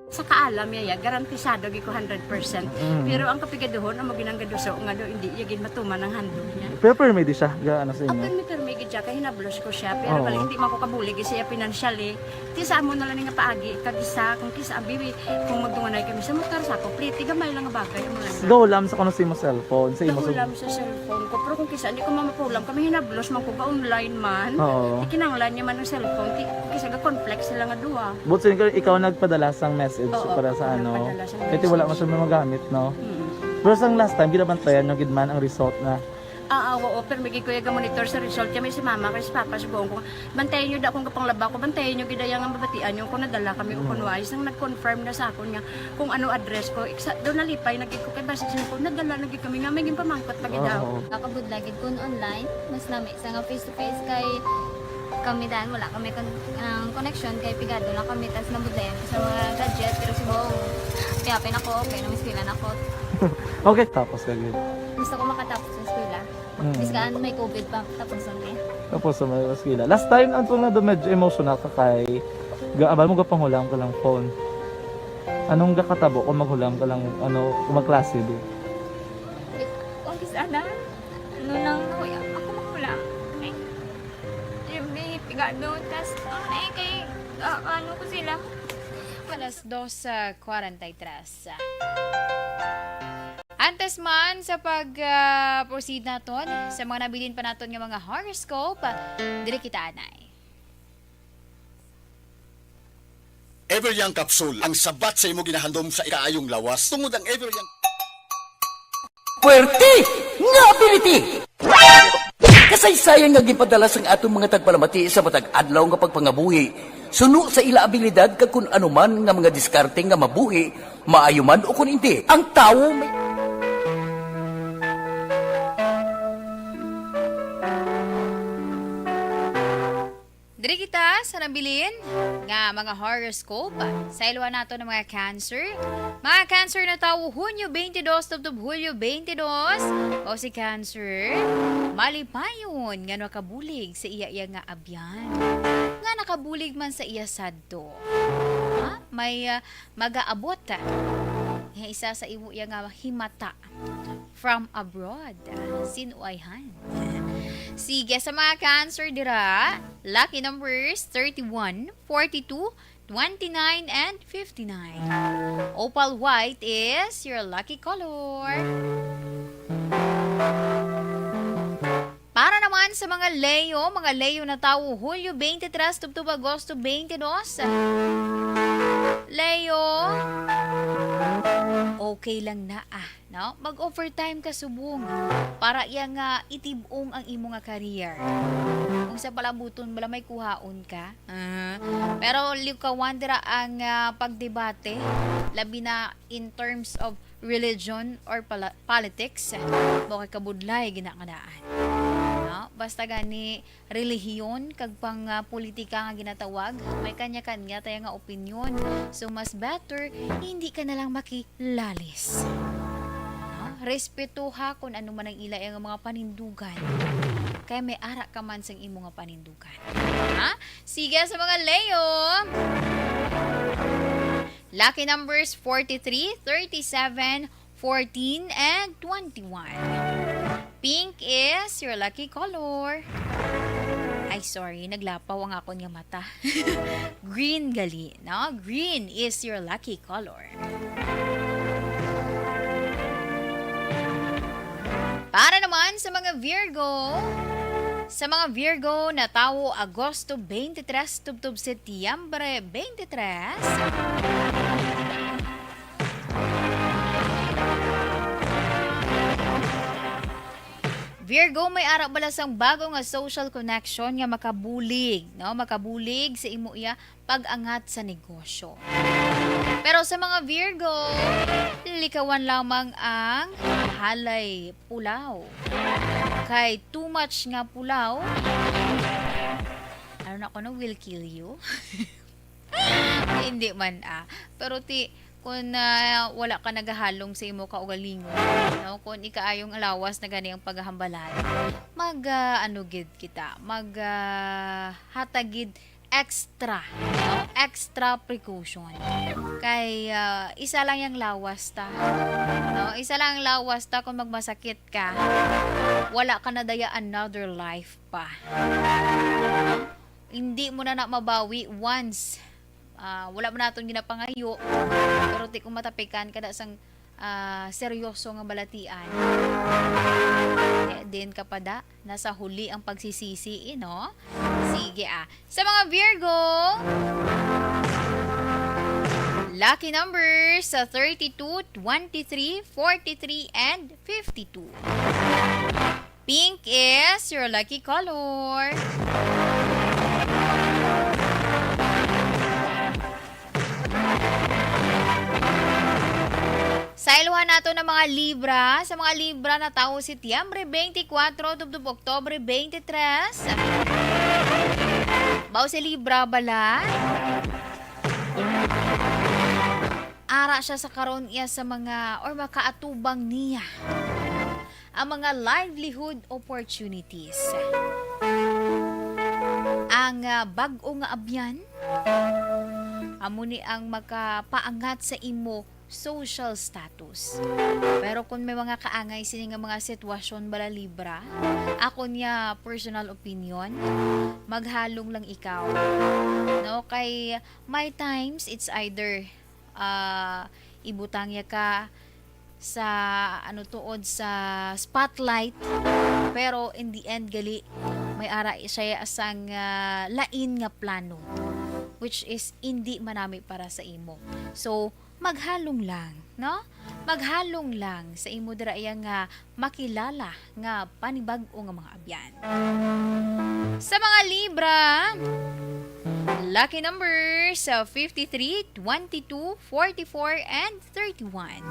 Sa kaalam niya, ya, garantisado gid ko hundred percent. Mm. Pero ang kapigaduhon, amo ginang gaduso nga do, hindi iya gid matuman ang handog niya. Pero permi di siya, ga, ano sa inyo? Permi, permi gid siya, kay hinablos ko siya. Pero Oo. Bali, hindi man ko kabulig siya financially. Ti sa amo na lang nga paagi, kag isa, kung kisa, abi, kung magdunganay kami sa motor, sa ako, pliti, gamay lang nga bagay, amo lang. Gahulam sa kuno sa imo cellphone, sa imo Gahulam sa cellphone ko, pero kung kisa, hindi ko mamapulam, kami hinablos man ko, ga-online man. Oo. Ikinanglan niya man ang cellphone, ti, kisa ga-conflict sila nga duha. But so, ikaw, ikaw nagpadala sang message Oo, para sa ako ano? Nagpadala sang Kaya wala message. Masyadong magamit, no? Mm. Pero sang last time, ginabantayan nyo gid man ang result na? Ah, ah, oo, pero may gid ko iya ga-monitor sa result. Kaya may si mama, kay si papa, sugoon ko, bantayan nyo da akong gapanglaba ko, bantayan nyo gid iya nga mabatian nyo kung nadala kami o Mm. kung wala. Sang nag-confirm na sa akon nga kung ano address ko, iksa, doon nalipay na gid ko, kay basi siya ko, nadala na gid kami nga, may ginpamangkot pa gid Oo, daw. Oo. Nakabudlay gid kung online, mas nami sa nga face to face kay kami daan, wala kami kon-, ang connection kay pigado lang kami, tas nabudlayan ko sa mga gadget, pero si Bong, kaya pa ako, okay, nang eskwela na ako. Okay, tapos ka gid. Gusto ko makatapos sa eskwela. Mm. Bis kaan may covid pa, tapos ang eh. Tapos sa mga eskwela. Last time, ang tunga do medyo emotional ka kay, ga-, abal mo gapanghulam ka lang phone. Anong gakatabo kung maghulam ka lang, ano, kung magklase, di? Eh, kung kis-, ana, ano nang nahuya, ako maghulam. Ay, Jimmy, pigado, tas, ano na eh, kay, ah, ano ko sila? Alas dos, ah, kwarenta y tres. Antes man sa pag, ah, proceed naton sa mga nabilin pa naton nga mga horoscope, diri kita anay. Ever Young Capsule, ang sabat sa imo ginahandom sa ikaayong lawas. Tungod ang Ever Young Puwerte nga ability! Kasaysayan nga ginpadala sang aton mga tagpalamati sa matag adlaw nga pagpangabuhi, suno sa ila abilidad kag kun ano man nga mga diskarte nga mabuhi, maayo man o kun indi. Ang tawo may Diri kita sa nabilin nga mga horoscope. Sa iluwa nato ng mga Cancer. Mga Cancer na tawo, Hunyo twenty-two tubtob Hulyo twenty-two. O si Cancer, malipayon nga nakabulig sa iya-iya nga abyan. Nga nakabulig man sa iya sadto. Ha? May, ah, magaabot, ah, nga isa sa imo iya nga himata from abroad. Sin-o ay han? Sige, sa mga Cancer dira, lucky numbers thirty-one, forty-two, twenty-nine, and fifty-nine. Opal white is your lucky color. Para naman sa mga Leo, mga Leo na tawo, Hulyo twenty-three tubtob Agosto twenty-two. Leo, okay lang na, ah, no? Mag-overtime ka subong para iya nga itib-ong ang imo nga career. Kung sa palabuton bala, may kuhaon ka. Ah, pero likawan dira ang, ah, pagdebate, labi na in terms of religion or pala-, politics. Mo kay kabudlay gina nga daan. No? Basta gani relihiyon kag pang, ah, politika nga ginatawag, may kanya-kanya tayo nga opinyon. So, mas better, hindi ka na lang makilalis. No? Respetuha kung ano man ang ila nga mga panindugan. Kay may ara ka man sang imo nga panindugan. Ha? Sige, sa mga Leo. Lucky numbers forty-three, thirty-seven, fourteen, and twenty-one. Pink is your lucky color. Ay, sorry, naglapaw ang akon nga mata. Green gali, no? Green is your lucky color. Para naman sa mga Virgo, sa mga Virgo na tawo Agosto twenty-three tubtob Setyembre twenty-three, Virgo, may ara bala sang bago nga social connection nga makabulig, no? Makabulig sa imo iya pag-angat sa negosyo. Pero sa mga Virgo, likawan lamang ang halay pulaw. Kay too much nga pulaw, ano na ko, no, will kill you. Hindi man, ah. Pero ti, kung, ah, wala ka nagahalong sa imo kaugalingon, no? Kung ikaayong lawas na gani ang paghambalan, mag, ah, ano gid kita, mag, ah, hatag gid extra, no? Extra precaution. Kay, ah, isa lang yang lawas ta. No? Isa lang ang lawas ta kung magmasakit ka. Wala ka na daya another life pa. Hindi mo na na mabawi once. Ah, wala man naton ginapangayo. Pero ti kung matapikan ka na sang, ah, seryoso nga balatian, eh, din ka pa da, nasa huli ang pagsisisi, eh, no? Sige, ah. Sa mga Virgo, lucky numbers sa thirty-two, twenty-three, forty-three, and fifty-two. Pink is your lucky color. Sa iluhan nato ng mga Libra, sa mga Libra na tawo Setyembre twenty-four tubtob Oktobre twenty-three. Baw si Libra bala? Ara siya sa karon iya sa mga, or makaatubang niya ang mga livelihood opportunities. Ang, ah, bag-o nga abyan, amo ni ang makapaangat sa imo social status. Pero kung may mga kaangay sini nga mga sitwasyon bala Libra, ako niya personal opinion, maghalong lang ikaw. No, kay may times it's either, ah, ibutang ya ka sa, ano, tuod sa spotlight, pero in the end gali may ara siya sang, ah, lain nga plano, which is hindi manami para sa imo. So, maghalong lang, no? Maghalong lang sa imo dira iya nga makilala nga panibag-o nga mga abyan. Sa mga Libra, lucky numbers sa fifty-three, twenty-two, forty-four, and thirty-one.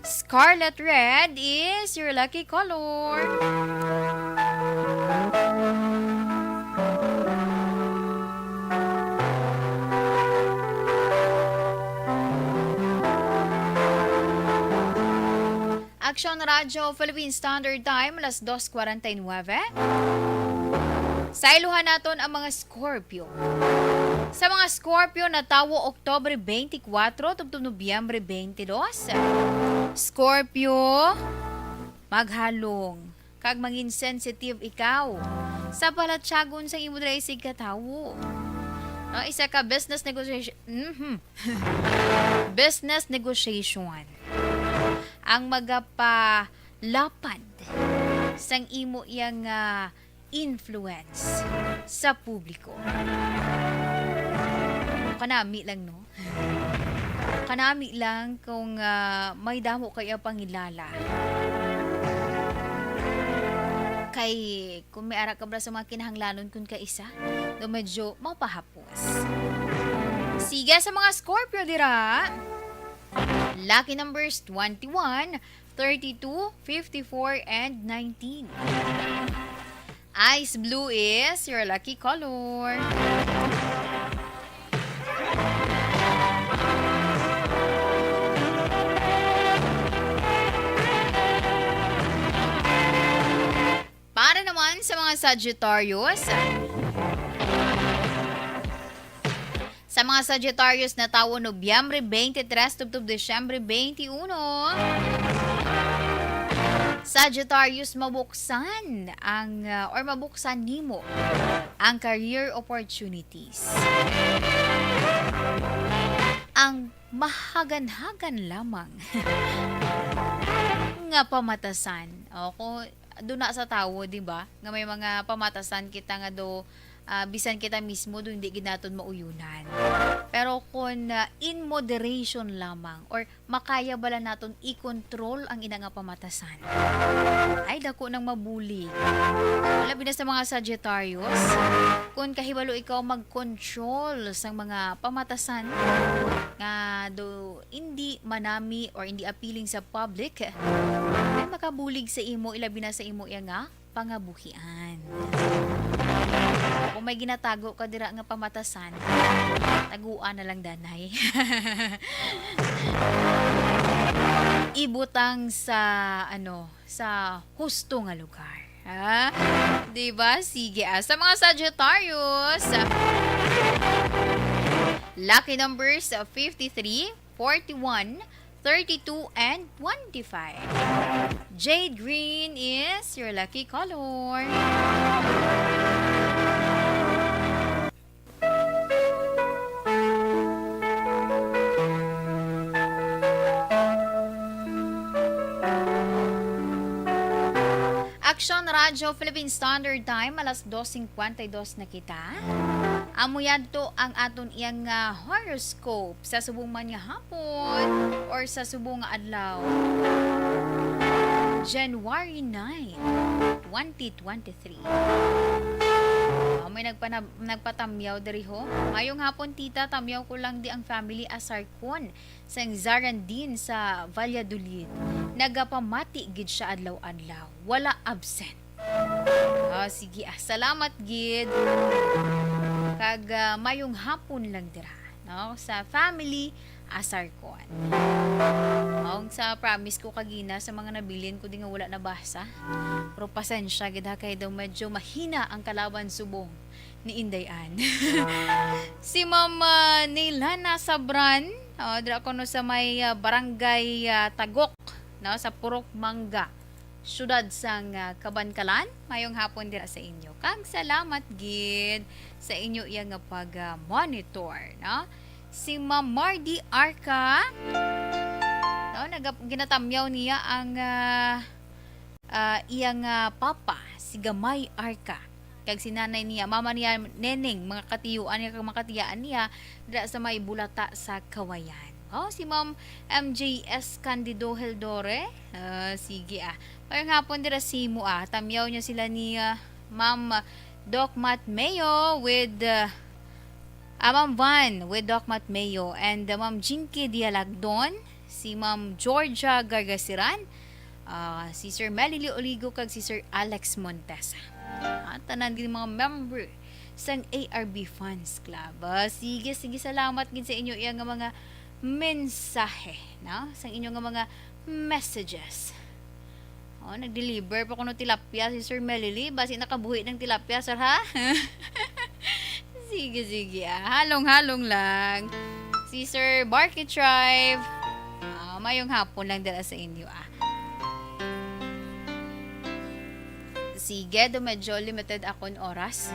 Scarlet red is your lucky color. Radyo Philippine Standard Time, alas dos kwarenta y nuebe. Sayluhan naton ang mga Scorpio. Sa mga Scorpio, natawo Oktubre twenty-four tubtob Nobyembre twenty-two. Scorpio, maghalong kag mangin sensitive ikaw sa palatyagon sa imo diri isig ka tawo. No, isa ka business negotiation, mhm. Business negotiation ang magapalapad sang imo iya nga influence sa publiko. Kanami lang, no? Kanami lang kung, ah, may damo kay pangilala. Kay kung may ara ka bala sa mga kinahanglanon kun kaisa, do medyo mapahapos. Sige, sa mga Scorpio dira, lucky numbers twenty-one, thirty-two, fifty-four, and nineteen. Ice blue is your lucky color. Para naman sa mga Sagittarius, sa mga Sagittarius na tawo Nobyembre twenty-three tubtob Disyembre twenty-one, Sagittarius, mabuksan ang, ah, or mabuksan nimo ang career opportunities. Ang mahaganhagan lamang nga pamatasan. O, kung duna sa tawo, di ba? Nga may mga pamatasan kita nga do, ah, bisan kita mismo do hindi gid naton mauyunan. Pero kung, ah, in moderation lamang or makaya bala naton i-control ang ina nga pamatasan, ay dako nang mabulig. Labi na sa mga Sagittarius, kung kahibalo ikaw mag-control sang mga pamatasan nga do hindi manami or hindi appealing sa public, ay makabulig sa imo, ilabi na sa imo iya nga pangabuhian. Kung may ginatago ka dira nga pamatasan, taguan na lang, danay. Ibutang sa, ano, sa husto nga lugar. Ha? Di ba? Sige, ah. Sa mga Sagittarius, lucky numbers, ah, fifty-three, forty-one, thirty-two, and twenty-five. Jade green is your lucky color. Aksyon Radyo Philippine Standard Time, alas dos cincuenta y dos na kita. Amo yadto ang aton iyang, ah, horoscope sa subong man nga hapon or sa subong nga adlaw. January nine, twenty twenty-three. Ah, may nagpanab-, nagpatamyaw diri ho. Mayong hapon, tita. Tamyaw ko lang di ang family Asarcon sang Zarandin sa Valladolid. Nagapamati gid siya adlaw-adlaw. Wala absent. Ah, sige, ah. Salamat gid. Kag, ah, mayong hapon lang dira, no? Sa family Asarcon. Ang sa promise ko kagina sa mga nabilin ko di nga wala nabasa. Pero pasensya gid ha, kay daw medyo mahina ang kalaban subong ni Inday Ann. Si Ma'am, ah, Neilana Sabran, oh, dira ko no sa may, ah, barangay, ah, Tagok, no, sa Purok Mangga, siyudad sang, ah, Kabankalan. Mayong hapon dira sa inyo. Kag salamat gid sa inyo iya nga pag, ah, monitor, no? Si Ma'am Mardy Arca, no, nagap-, ginatamyaw niya ang, ah, ah, iya nga papa, si Gamay Arca. Kag si nanay niya, mama niya, Neneng, mga katiyuan niya, kag mga katiyaan niya, dira sa may Bulata sa Kawayan. Oh, si Ma'am M J S Candido Heldore. Ah, sige, ah. Mayong hapon dira sa imo, ah. Tamyaw niya sila ni, ah, Ma'am Doc Matt Mayo with, ah, ah, Ma'am Van with Doc Matt Mayo and, ah, Ma'am Jinky Dialagdon, si Ma'am Georgia Gargasiran, ah, si Sir Melly Oligo, kag si Sir Alex Montesa. Ah, tanan gid mga member sang A R B Fans Club. Ah, sige, sige, salamat gid sa inyo iya nga mga mensahe, no? Sang inyo nga mga messages. Oh, nag-deliver pa kuno tilapia si Sir Melily. Basi nakabuhi ng tilapia, sir, ha? Sige, sige, ah. Halong-halong lang. Si Sir Barky Tribe. Ah, mayong hapon lang dala sa inyo, ah. Sige, do medyo limited akon oras.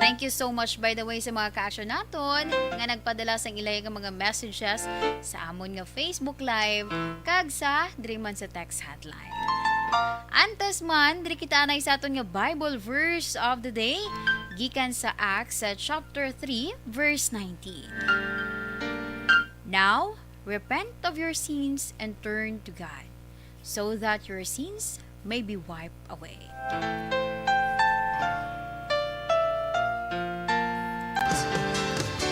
Thank you so much, by the way, sa mga ka-action naton nga nagpadala sang ilahi nga mga messages sa amon nga Facebook Live kag sa diri man sa text hotline. Antes man, diri kita anay sa aton nga Bible verse of the day, gikan sa Acts, sa chapter three, verse nineteen. "Now, repent of your sins and turn to God, so that your sins may be wiped away."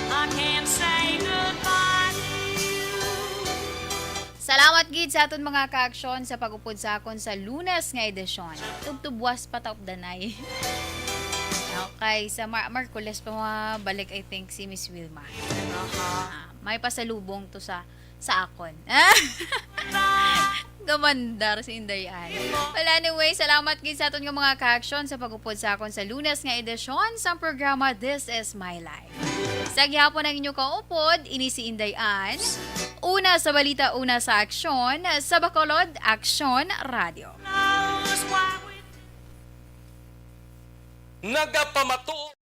I can't say goodbye to you. Salamat gid sa aton mga ka-action sa pag-upod sa akon sa Lunes nga edisyon. Tubtubwas pa ta updanay. Okay, sa Mar- Markules pa mabalik, I think, si Miss Wilma. Ah, may pasalubong to sa sa akon. Gamandar si Inday Ann. Well, anyway, salamat gid sa aton nga mga ka-action sa pag-upod sa akon sa Lunes nga edisyon sang programa This Is My Life. Sa gihapon ang inyo kaupod, ini si Inday Ann. Una sa balita, una sa aksyon, sa Bacolod, Aksyon Radio. Nagapamatuod.